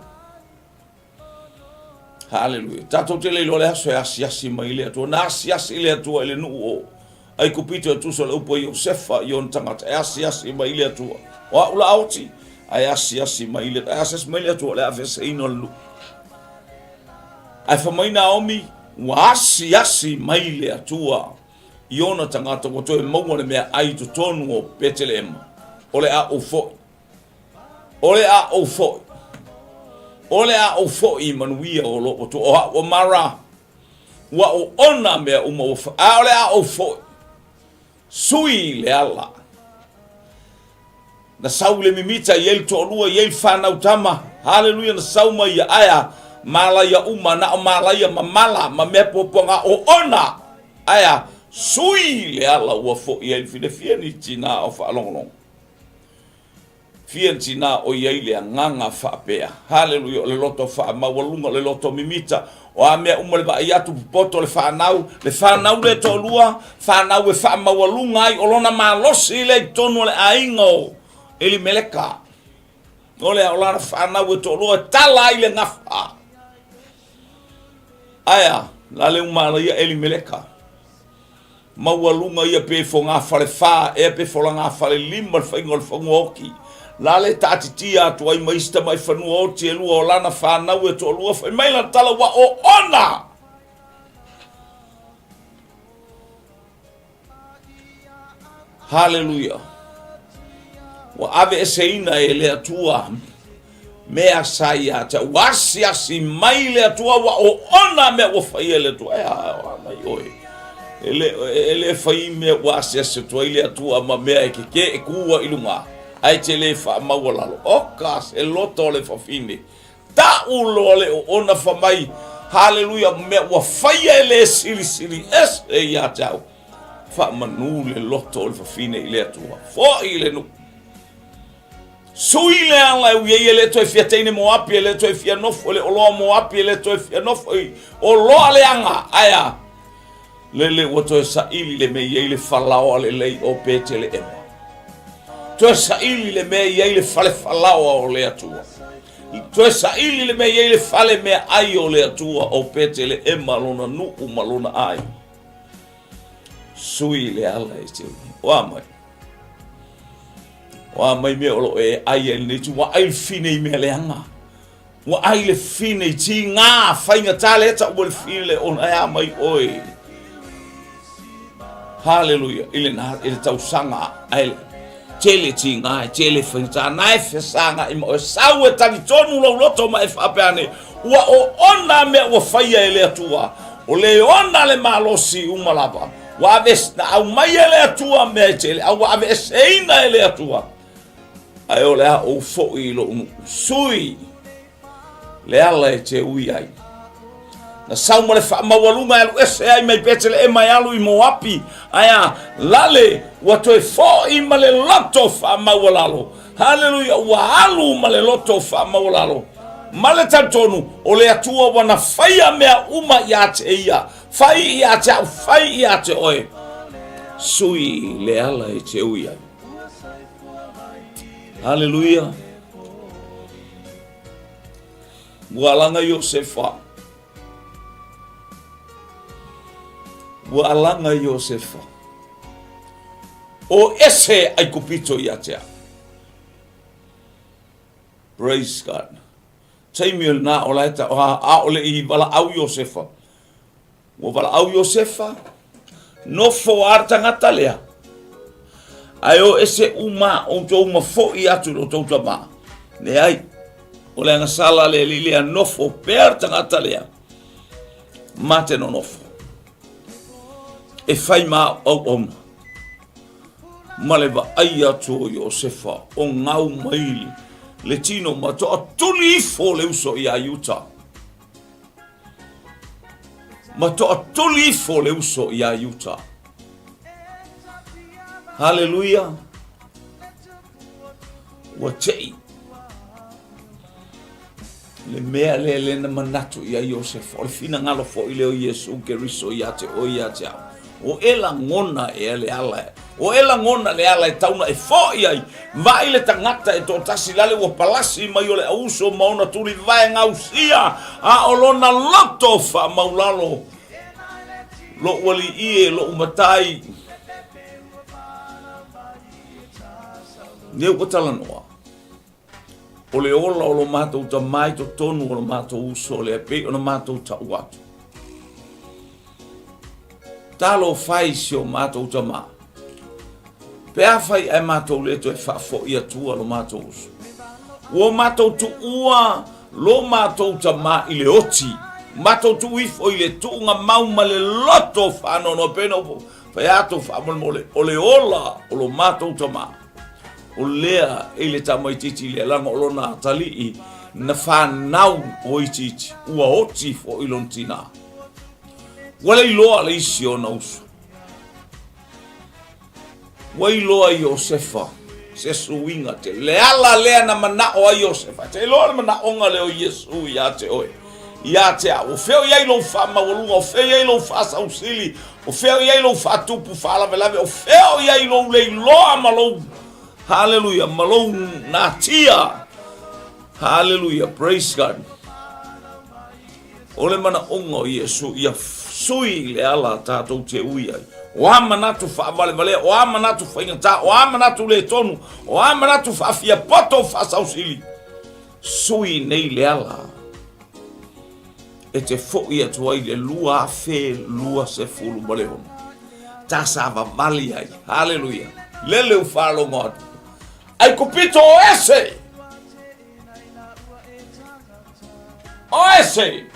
[SPEAKER 1] Haleluia. Tatou te le iloa le aso e asiasi mai le Atua. Na asiasi le Atua i le nuu o Aikupito e tusa o le upu a Iosefa i ona tagata. E asiasi mai le Atua. O au la oti, ae asiasi mai le, ae asiasi mai le Atua o le aveeseina o le nuu. Ae fai mai Naomi, ua asiasi mai le Atua i ona tagata ua toe maua le meaai i totonu o Petelehema. O le a ou foi. O le a ou foi. O le a ou foi i manuia o lou Atua. O au o Mara, ua oona mea uma ua fai. A o le a ou foi. Sui le ala. Na sau i le mimita, i ai le toalua, i ai le fanau tama. Haleluia, na sau mai ia aea, malaia uma, na o malaia ma mala, ma mea puapuaga oona. Aea, sui le ala ua foi ai le filefia ni tinā o faalogologo. Fia tinā o i ai le agaga faapea. Haleluia, o le loto faamaualuga, o le loto mimita, o a mea uma le vaai atu popoto le fanau, le fanau lea toalua, fanau e faamaualuga ai, o lona malosi lea i totonu o le aiga o Elimeleka. O lea, o lana fanau e toalua e tala ai le gafa. Aea, la le umalaia Elimeleka. Maualuga ia pe fogafale-fa ea pe folagafale-lima le faiga o le fanua oti. La le taatitia atu ai ma isi tamai fanua oti e lua o lana fanau e toalua, fai mai lana tala ua oona! Haleluia! Ua aveeseina e le Atua mea sa ia te au. Ua asiasi mai le Atua, ua oona mea ua faia e le Atua. E a, o a mai oe. E le, e le fai mea ua asiasi atu ai le Atua ma mea e kekē e kū ai i luga, ae te le faamaualalo. Oka se loto o le fafine. Ta'u loa le oona fa mai, Haleluia, mea ua faia e le Silisili Ese ia te au. Faamanu le loto o le fafine i le Atua. Fo'i i le nuu. Sui le ala e ui ai e le toe fia teine Moapi, e le toe fia nofo i le oloa Moapi, e le toe fia nofo i oloa leaga. Ae a? Lele ua toe saili le mea i ai le falaoa lelei o Peteleema. Toe saili le mea i ai le fale falaoa o le Atua. Toe saili le mea i ai le fale meaai o le Atua o Peteleema lona nuu ma lona aiga. Sui le ala e te ui. O a mai? O a mai mea o lo o e ai ai lenei tu? Ua ai le fine i mea leaga. Ua ai le fine i tigā faigata lea taua le fine le ona e a mai oe. Haleluia i le, i le tausaga ae tele tigā e tele faigata na e fesagai ma oe sau e talitonu lou loto ma e faapea ane ua oona mea ua faia e le Atua o le ona le malosi uma lava ua ave na aumai e le Atua mea e tele a ua aveeseina e le Atua ae o le a ou foi i lou nuu. Sui le ala e te ui ai. Na sau ma le faamaualuga e alu ese ai mai Peteleema e alu i Moapi, ae a lale ua toe foi ma le loto faamaualalo. Haleluia, ua alu ma le loto faamaualalo. Ma le talitonu, o le Atua ua na faia mea uma ia te ia. Fai ia te au, fai ia te oe. Sui le ala e te ui ai. Haleluia. Ua alaga Iosefa. Ua alaga Iosefa. O ese Aikupito ia te au. Praise God. Taimi o lena o la e ta, a o le i valaau Iosefa. Ua valaau Iosefa, nofo a le tagata lea, ae o ese uma outou ma fo'i atu i lo outou tamā. Leai, o le agasala le alii lea, nofo pea le tagata lea, ma te nonofo. E fai ma auauna, ma le vaai atu o Iosefa, o gau mai le tino ma toatuli ifo le uso iā Iuta. Ma toatuli ifo le uso iā Iuta. Haleluia! Ua tei le mea lea le na manatu ia Iosefa, o le finagalo foi lea o Iesu Keriso ia te oe ia te au. O e lagona ea le ala, o e lagona le ala e tau na e fo'i ai, vaai le tagata e toatasi lale ua palasi mai o le auso ma ona tulivae gausia, a o lona loto faamaulalo, Lo'u alii e, lo'u matai, lea ua talanoa. O le ola o lo matou tama i totonu o lo matou uso lea pei ona matou tau atu. Talofa i si o matou tama. Pe afai ae matou le toe faafoi atua lo matou uso. Ua matou tuua lo matou tama i le oti. Matou tuu ifo i le tuuga mau ma le loto faanoanoa pei ona fai atu faamolemole o le ola o lo matou tama. O lea i le tamaitiiti lea, leaga o lona atalii na fanau o itiiti, ua oti foi lona tinā. Ua le iloa le isi ona uso. Ua iloa Iosefa se suiga tele. Le ala lea na manao ai Iosefa. Te iloa le manaoga lea o Iesu ia te oe. Ia te au. O fea o i ai lou faamaualuga, o fea o i ai lou faasausili, O fea o i ai lou faatupu faalavelave? O fea o i ai lou leiloa ma lou Haleluia, ma lou natia? Haleluia, praise God. O le manaoga o Iesu ia sui le ala tatou te ui ai. O a manatu faavalevalea, o a manatu faigata, o a manatu le tonu, o a manatu faafiapoto faasausili. Sui nei le ala. E te foʻi atu ai le 2026. Ta savavali ai. Haleluia. Lele u faalogo atu. Aikupito o ese! O ese!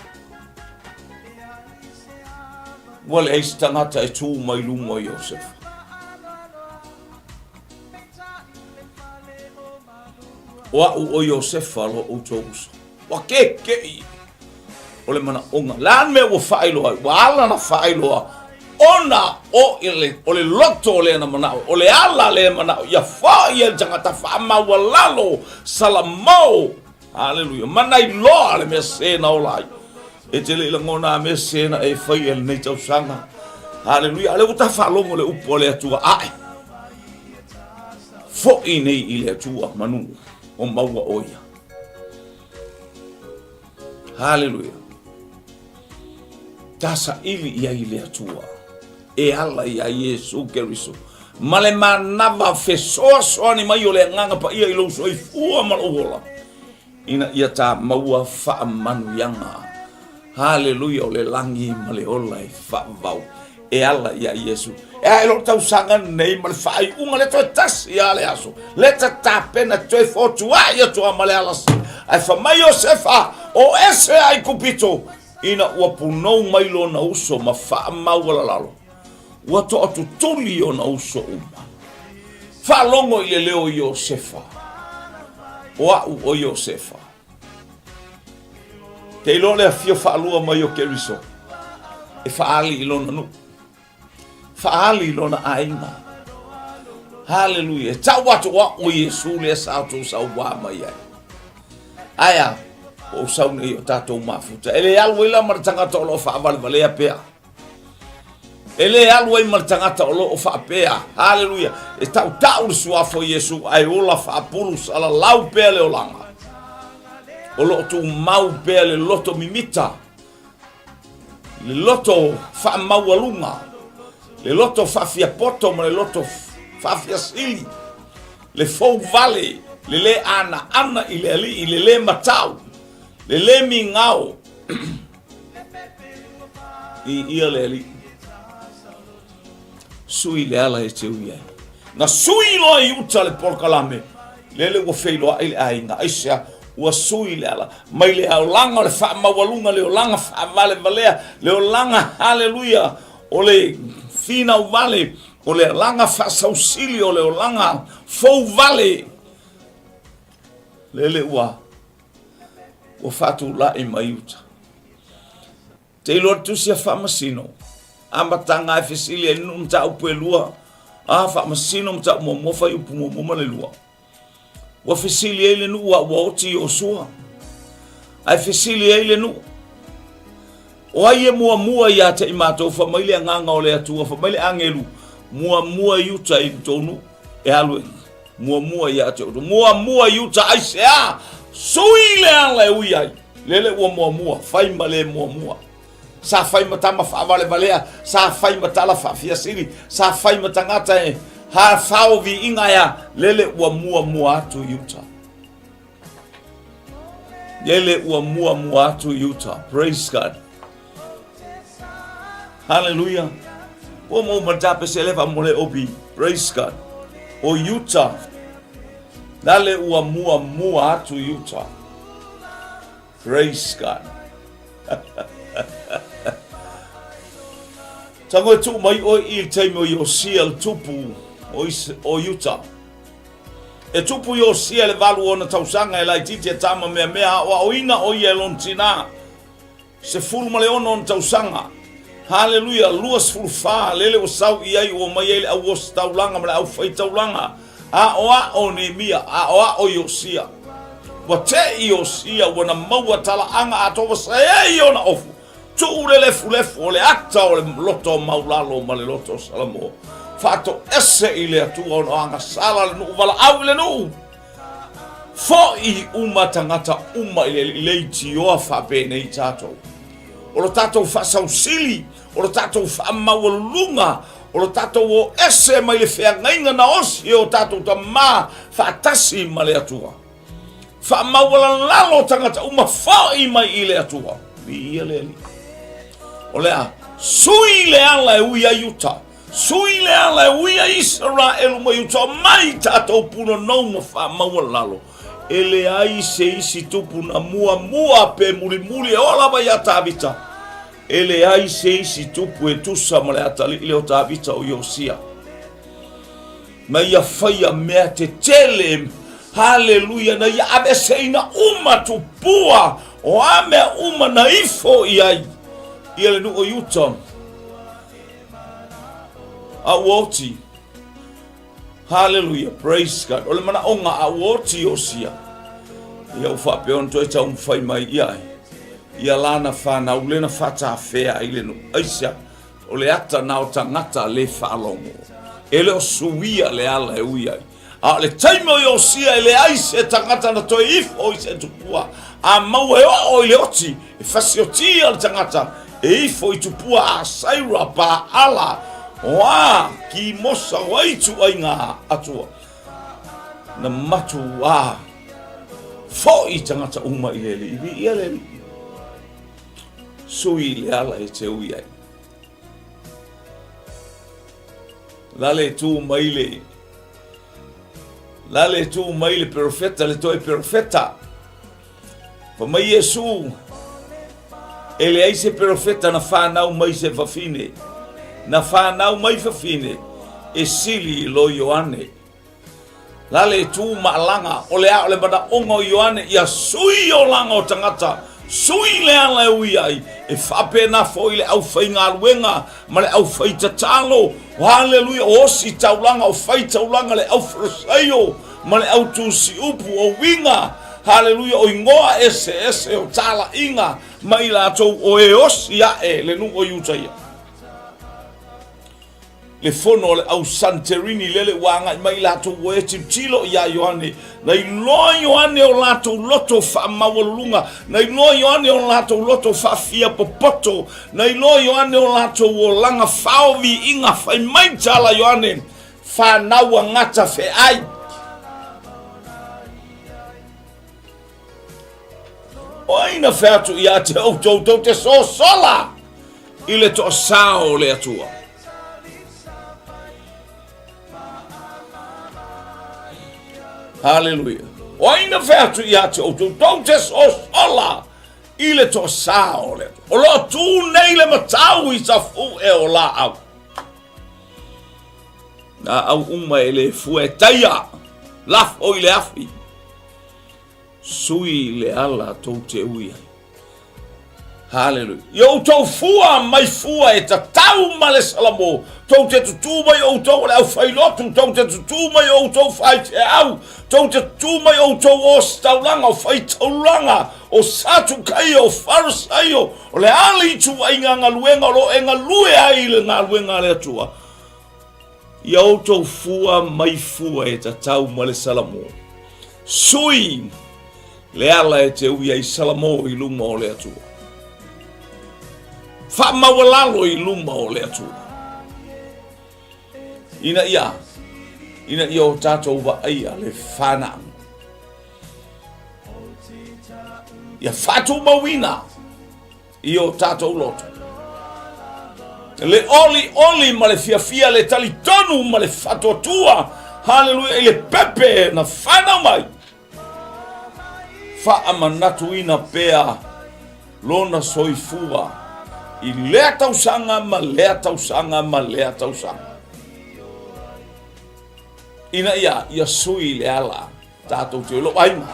[SPEAKER 1] Ua leai se tagata e tū mai luma o Iosefa. O a'u o Iosefa lo outou uso. Ua kekeʻi. O le manaoga. Le a le mea ua faailoa ai? Ua ala na faailoa ona o le, o le loto o lea na manao, o le ala lea manao, ia foi ai le tagata faamaualalo, salamao, Haleluia. Mana iloa le mea sē na ola ai. E te le i lagona a mea sē na e faia i lenei tausaga. Haleluia. A lea ua ta faalogo le upu a le Atua ae. Foi nei i le Atua manu o maua o ia. Haleluia. Ta saili i ai le Atua. E ala ia Iesu Keriso. Ma le manava fesoasoani mai o le Agaga Paia i lou soifua ma lou ola, ina ia ta maua faamanuiaga. Haleluia, o le lagi ma le ola e faavavau e ala ia Iesu. E a e lou tausaga nei ma le faaiuga le toe tasi a le aso, le tatapena toe fotuai atu a ma le alasi. Ae fa mai Iosefa, o ese Aikupito, ina ua punou mai lona uso ma faamaualalalo. Ua toatutuli ona uso uma. Faalogo i le leo o Iosefa, O au o Iosefa. Te iloa le afio faalua mai o Keriso e faaali i lona nuu, faaali i lona aiga. Haleluia. E tau atu o au o Iesu lea sa outou sauā mai ai. Ae a, ua ou sau nei o tatou mafuta. E le alu ai la ma le tagata o lo o faavalevalea pea. E le alu ai ma le tagata o lo o faapea, haleluia, e tautau le suafa o Iesu ae ola faapulu salalau pea le olaga. O lo o tumau pea le loto mimita, le loto faamaualuga, le loto faafiapoto ma le loto faafiasili, le fou vale, le le anaana i le alii, le le matau, le le migao. I ia le Alii. Sui le ala e te ui ai. Na sui loa i uta le polokalame, lele ua feiloai le aiga. Aisea? Ua sui le ala. Mai le olaga o le faamaualuga, le olaga faavalevalea, le olaga, haleluia, o le finau vale, o le alaga faasausili, o le olaga fou vale. Lele ua ua faatulai mai uta. Te iloa le tusi a Faamasino, amataga e fesili ai le nuu mataupu e lua, a Faamasino mataupu muamua fuaiupu muamua ma le lua. Ua fesili ai le nuu a ua oti Iosua. Ae fesili ai le nuu, o ai e muamua ia te i matou, fai mai le agaga o le Atua, fai mai le agelu, muamua i uta i tou nuu, e alu e Muamua ia te outou. Muamua i uta aisea? Sui le ala e ui ai. Lele ua muamua, fai ma le muamua. Sa fai ma tama faavalevalea, sa fai ma tala faafiasili, sa fai ma tagata e ha fao viiga ea, lele ua muamua atu i uta. Lele ua muamua atu i uta. Praise God. Hallelujah. Ua mo ma tape se lefa mo le obi. Praise God. O Utah. Lale ua mua mua atu Utah. Praise God. Tango e tuu mai oi i le taimi o Iosia le tupu o, Is o Utah. E tupu Iosia le valu ona tausaga e laititi e tama mea mea a o aoina o ia e lona tinā. 16 ona tausaga. Haleluia, 24, lele ua sau i ai ua omai ai le au ositaulaga ma le aufaitaulaga. Aʻoaʻo Neemia, aʻoaʻo Iosia. Ua teʻi Iosia, ua na maua talaaga atoa ua saei ona ofu. Tuu le lefulefu o le ata o le loto o Maulalo ma le loto o Salamoa. Faatoese i le Atua ona o agasala le nuu valaau i le nuu. Foi uma tagata uma i le leitioa faapenei tatou. O lo tatou faasausili, o lo tatou faamaualuluga, o lo tatou o ese mai le feagaiga na osi e o tatou tamā faatasi ma le Atua. Faamaualalalo tagata uma foi mai i le Atua. Viia le Alii. O le a sui le ala e ui ai uta. Sui le ala e ui ai Isaraelu mai uta mai tatou punonou ma faamaualalo. E leai se isi tupu na muamua pe mulimuli e oo lava iā Tavita. E leai se isi tupu e tusa ma le atalii lea o Tavita o Iosia. Na ia faia mea tetele. Haleluia! Na ia aveeseina uma tupua o a mea uma na ifo i ai ia le nuu o Iuta. A ua oti. Haleluia! Praise God! O le manaoga a ua oti Iosia, ia ua faapea ona toe taumafai mai ia ai ia lana fanau lena faatafea ai le nuu. Aisea? O le ata na o tagata le faalogo, e le o suia le ala e ui ai. A o le taimi o Iosia e leai se tagata na toe ifo i se tupua, a maua e oo i le oti, e fasiotia le tagata e ifo i tupua a Asaira, Paala, o a Kimosa, o ai ituaiga atua. Na matuā foi tagata uma i le Alii. Viia le Alii. Sui le ala e te ui ai. La le tu mai le La le tu mai le perofeta, le toe perofeta. Fa mai Iesu, e leai se perofeta na whanau mai se fafine. Na whanau mai fafine, e sili i lo Ioane. La le tu maalaga, o le a o le manaoga o Ioane ia sui olaga o tagata, sui le ala e ui ai, e faapena foi le aufaigaluega ma le aufaitatalo, haleluia, o osi taulaga, o fai taulaga le aufarasaio ma le autusiupu, o uiga, haleluia, o igoa eseese o talaiga ma i latou o e osi ae le nuu o Iutaia. Le fono a le au Santerini lele ua agai mai i latou ua e tilotilo iā Ioane. Na iloa Ioane o latou loto faamaualuluga, na iloa Ioane o latou loto faafiapopoto, na iloa Ioane o latou olaga fao viiga. Fai mai tala Ioane, fanau a gata feai. O ai na fai atu ia te outou tou te sosola i le toasao o le Atua? Haleluia. O ai na fai atu ia te outou tou te sosola i le toasao o le Atua? O lo o tū nei le matau i safuʻe o laau. Laau uma e le fua e taia, lafo i le afi. Sui le ala tou te ui ai. Haleluia. I outou fua mai fua e tatau ma le Salamo, tou te tutū mai outou o le aufailotu, tou te tutū mai outou faifeau, tou te tutū mai outou ositaulaga, o faitaulaga, o Satukaio, o Farisaio, o le a le ituaiga galuega o lo o e galue ai i le galuega a le Atua. Ia outou fua mai fua e tatau ma le Salamo. Sui le ala e te ui ai Salamo i luma o le Atua. Faamaualalo i luma o le Atua. Ina ia, ina ia o tatou vaaia le whanau. Ia whaatumauina i o tatou loto. Le olioli ma le fiafia, le talitonu ma le faatuatua, haleluia, i le pepe na whanau mai. Faamanatuina pea lona soifua i lea tausaga ma lea tausaga ma lea tausaga. Ina ia, ia sui le ala Tatou te lou aiga.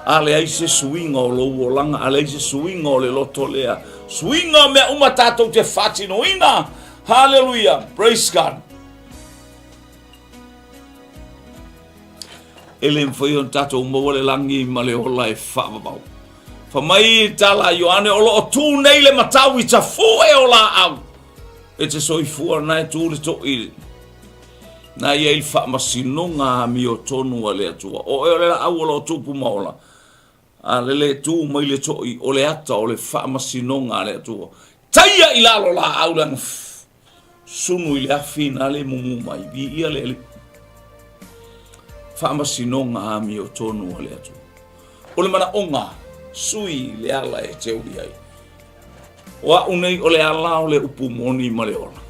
[SPEAKER 1] A leai se suiga o lou olaga, a leai se suiga o le loto lea. Suiga o mea uma tatou te faatinoina. Haleluia. Praise God. E le mafai ona tatou maua le lagi ma le ola e faavavau. Fa mai tala a Ioane o lo o tū nei le matau i tafue o laau. E te soifua na e tū le toʻi Na i ai le faamasinoga amiotonu a le Atua. O oe o le laau o lo o tupu ma ola, a le le tu mai le toʻi, o le ata o le faamasinoga a le Atua. Taia i lalo laau leaga sunu i le afi na le mumu mai. Viia le Alii. Faamasinoga amiotonu a le Atua. O le manaoga, sui le ala e te ui ai. O a'u nei o le ala o le upu moni ma le ola.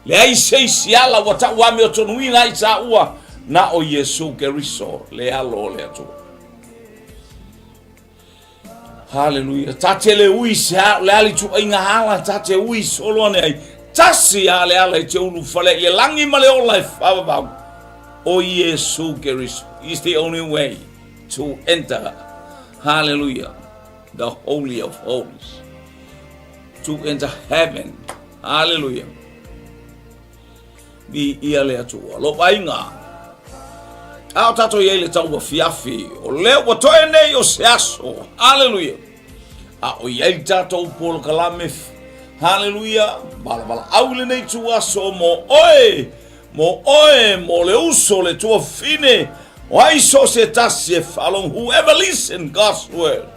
[SPEAKER 1] Leai se isi ala ua ta'u amiotonuina ai tāua na o Iesu Keriso, le Alo o le Atua. Haleluia. Ta te le ui se a, le a le ituaiga ala ta te ui solo ane ai. Tasi a le ala i te ulufale i le lagi ma le ola e faavavau. ʻO Iesū Keriso is the only way to enter, hallelujah, the holy of holies, to enter heaven, hallelujah. Viia le Atua. Lou aiga, a o tatou i ai le tau afiafi, o lea ua toe nei o se aso, hallelujah, a o i ai le tatou polokalame, hallelujah, valavala au lenei tu aso mo oe, mo oe, mo le uso, le tuafine, o ai so se tasi e faalogo, whoever listen God's word,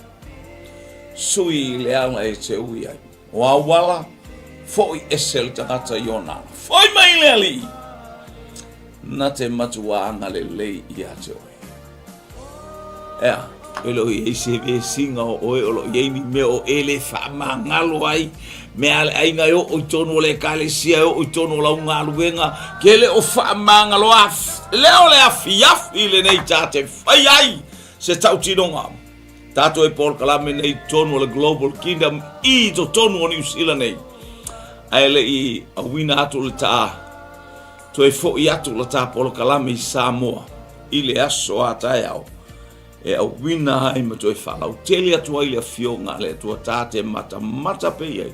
[SPEAKER 1] sui le ala e te ui ai. O auala, foi ese le tagata i ona ala. Foi mai le Alii, na te matua agalelei ia te oe. Ea, e le o i ai se vesiga o oe o lo o i ai ni mea o e le faamagalo ai, mea a le aiga e oo i tonu o le ekalesia, e oo i tonu o lau galuega, ke le o faamagalo a, lea o le afiafi lenei ta te fai ai se tautinoga. Tatou e polokalame nei i totonu o le Global Kingdom i totonu o Niu Sila nei. Ae le i auina atu le ta toe foi atu la ta polokalame i Samoa i le aso a taeao e auina ai ma toe faalautele atu ai le afioga a le Atua ta te matamata pea i ai.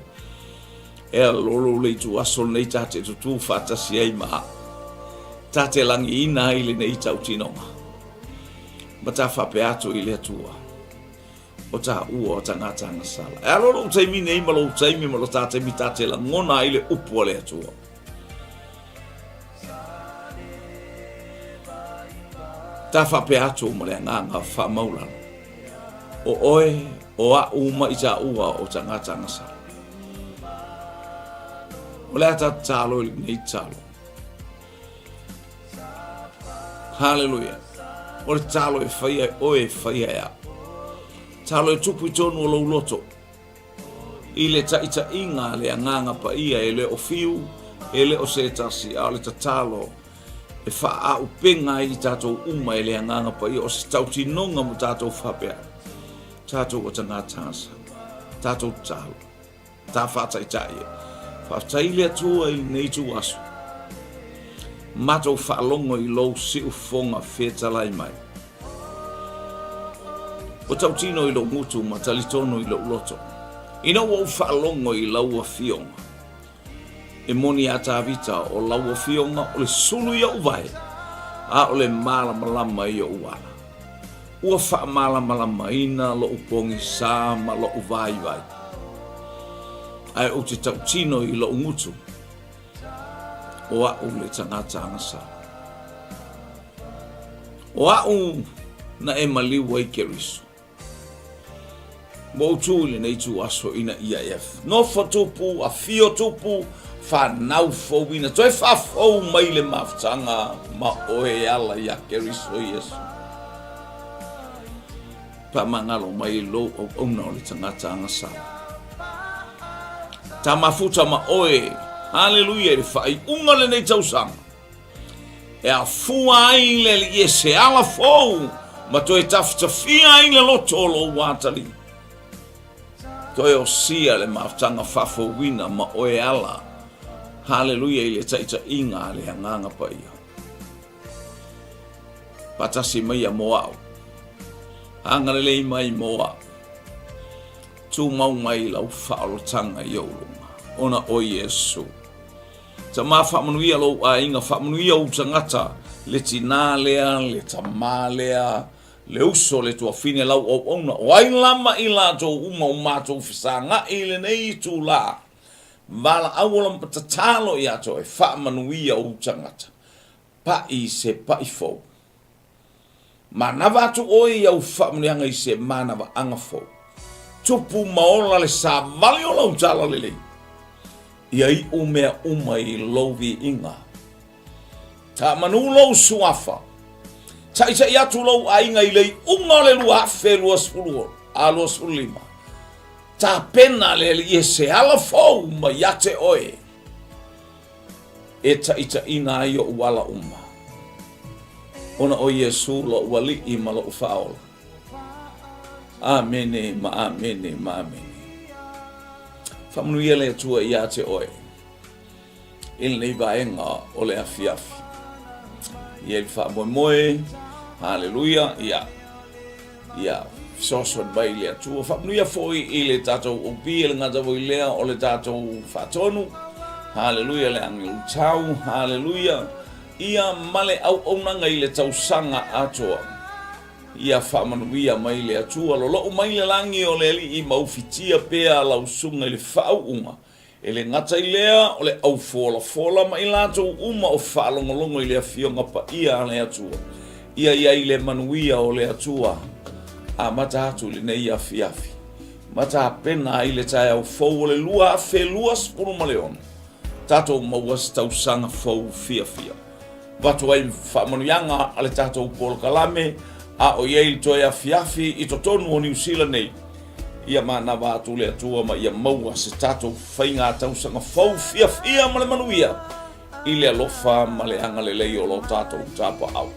[SPEAKER 1] E alolo le itu aso lenei ta te tutū faatasi ai ma ta te lagiina ai lenei tautinoga. Ma ta faapea atu i le Atua, o taua o tagata agasala. E alo lou taimi nei ma lou taimi ma lo ta taimi ta te lagona ai le upu a le Atua. Ta faapea atu ma le agaga faamaulalo, o oe, o a'u ma i taua o tagata agasala. O le a ta tatalo i lenei tatalo. Haleluia. O le tatalo e faia e oe e faia e au. Tatalo e tupu i tonu o lou loto. I le taitaiga a le Agaga Paia e le o fiu, e le o se tasi, a o le tatalo e faaauupega ai i tatou uma e le Agaga Paia o se tautinoga mo tatou faapea. Tatou o tagata asa. Tatou tatalo. Ta faataitai e. Faafetai i le Atua i lenei ituaso. Matou faalogo i lou siufofoga fetalai mai. Ua tautino i lou gutu ma talitonu i lou loto. Ina ua ou faalogo i lau afioga, e moni iā Tavita o lau afioga o le sulu i ou vae, a o le malamalama i ou ala. Ua faamalamalamaina lou pogisa ma lou vaivai, ae ou te tautino i lou gutu, o a'u le tagata agasala. O a'u na e maliu ai Keriso. Ua ou tū i lenei ituaso ina ia e nofo tupu, afio tupu, fanau fouina, toe faafou mai le mafutaga ma oe e ala iā Keriso Iesu. Faamagalo mai i lou auauna o le tagata agasala. Ta mafuta ma oe, haleluia, i le faaiuga o lenei tausaga. E afua ai le alii e se ala fou ma toe tafitafia ai le loto o lou atalii. Toe osia le mafutaga faafouina ma oe ala, haleluia, i le taitaiga a le Agaga Paia. Faatasi maia mo a'u. Agalelei mai mo a'u. Tumau mai lau faaolotaga i ou luma, ona o Iesu. Tama faamanuia lou aiga, faamanuia ou tagata, le tinā lea, le tamā lea, le uso, le tuafine, lau auauna, o ai lava i latou uma o matou fesagaʻi i lenei itulā, valaau ola ma tatalo iā te oe, faamanuia ou tagata, paʻi se paʻi fou. Manava atu oe i au faamanuiaga i se manavaaga fou. Tupu ma ola le savali o lau talalelei. Ia iʻu mea uma i lou viiga. Taamanu lou suafa. Taʻitaʻi atu lou aiga i le iʻuga o le 2020 a 25. Tapena le Alii e se ala fou mai ia te oe. E taʻitaʻina ai oʻu ala uma, ona ʻo Iesū loʻu Aliʻi ma loʻu Faaola. ʻAmene ma ʻAmene ma ʻAmene. Faamanuia le Atua iā te oe i lenei vaega o le afiafi. Ia i le faamoemoe, haleluia, ia, ia fesoasoani mai le Atua. Faamanuia foi i le tatou OP, e le gata foi lea o le tatou faatonu, haleluia, le agelu tau, haleluia, ia ma le auaunaga i le tausaga atoa. Ia faamanuia mai le Atua, lolou mai le lagi o le Alii ma ufitia pea lau susuga i le faauuga. E le gata i lea, o le au folafola ma i latou uma o faalogologo i le Afioga Paia a le Atua. Ia i ai le manuia o le Atua. Amata atu i lenei afiafi, ma tapena ai le taeao fou o le 2026, tatou maua se tausaga fou fiafia. Avatu ai faamanuiaga a le tatou polokalame a o i ai le toe afiafi i totonu o Niu Sila nei. Ia manava atu le Atua ma ia maua se tatou faiga tausaga fou fiafia ma le manuia i le alofa ma le agalelei o lo tatou Tapaau.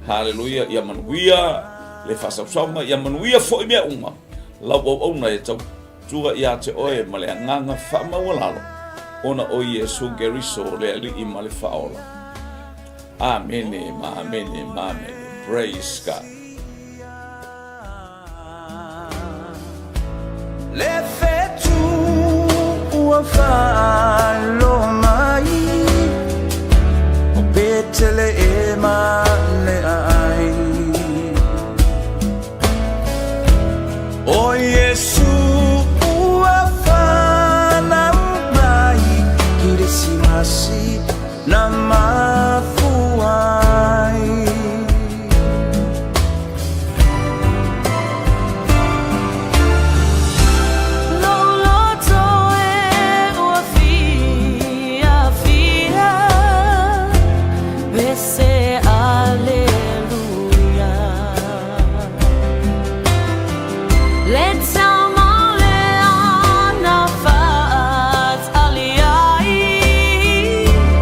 [SPEAKER 1] Haleluia, ia manuia le faasausauga, ia manuia foi mea uma, lau auauna e tau Tua ia te oe ma le agaga faamaualalo, ona o Iesu Keriso le Alii ma le Faaola. Amene ma amene ma amene. Praise God.
[SPEAKER 2] Le fetu ua faailoa mai o Peteleema le ai. O Iesu ua fanau mai Kirisimasi na mafua ai.
[SPEAKER 3] Lou loto e ua fiafia, Pese aleluia. Le tama le ana faatali ai,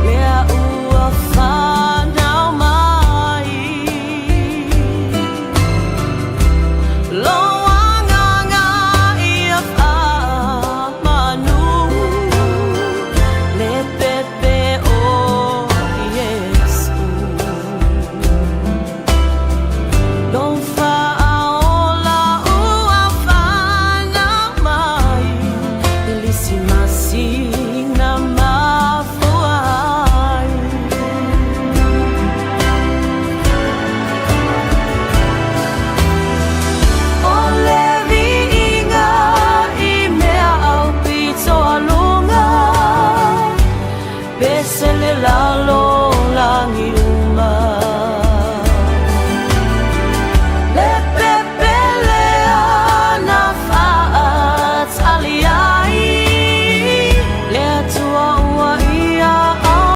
[SPEAKER 3] lea ua fanau mai. Lou agaga ia faamanu, le pepe o Iesu. Lou faaola ua fanau mai, Kerisimasi na mafua ai. O le viiga i mea aupito a luga, Pese le lalo.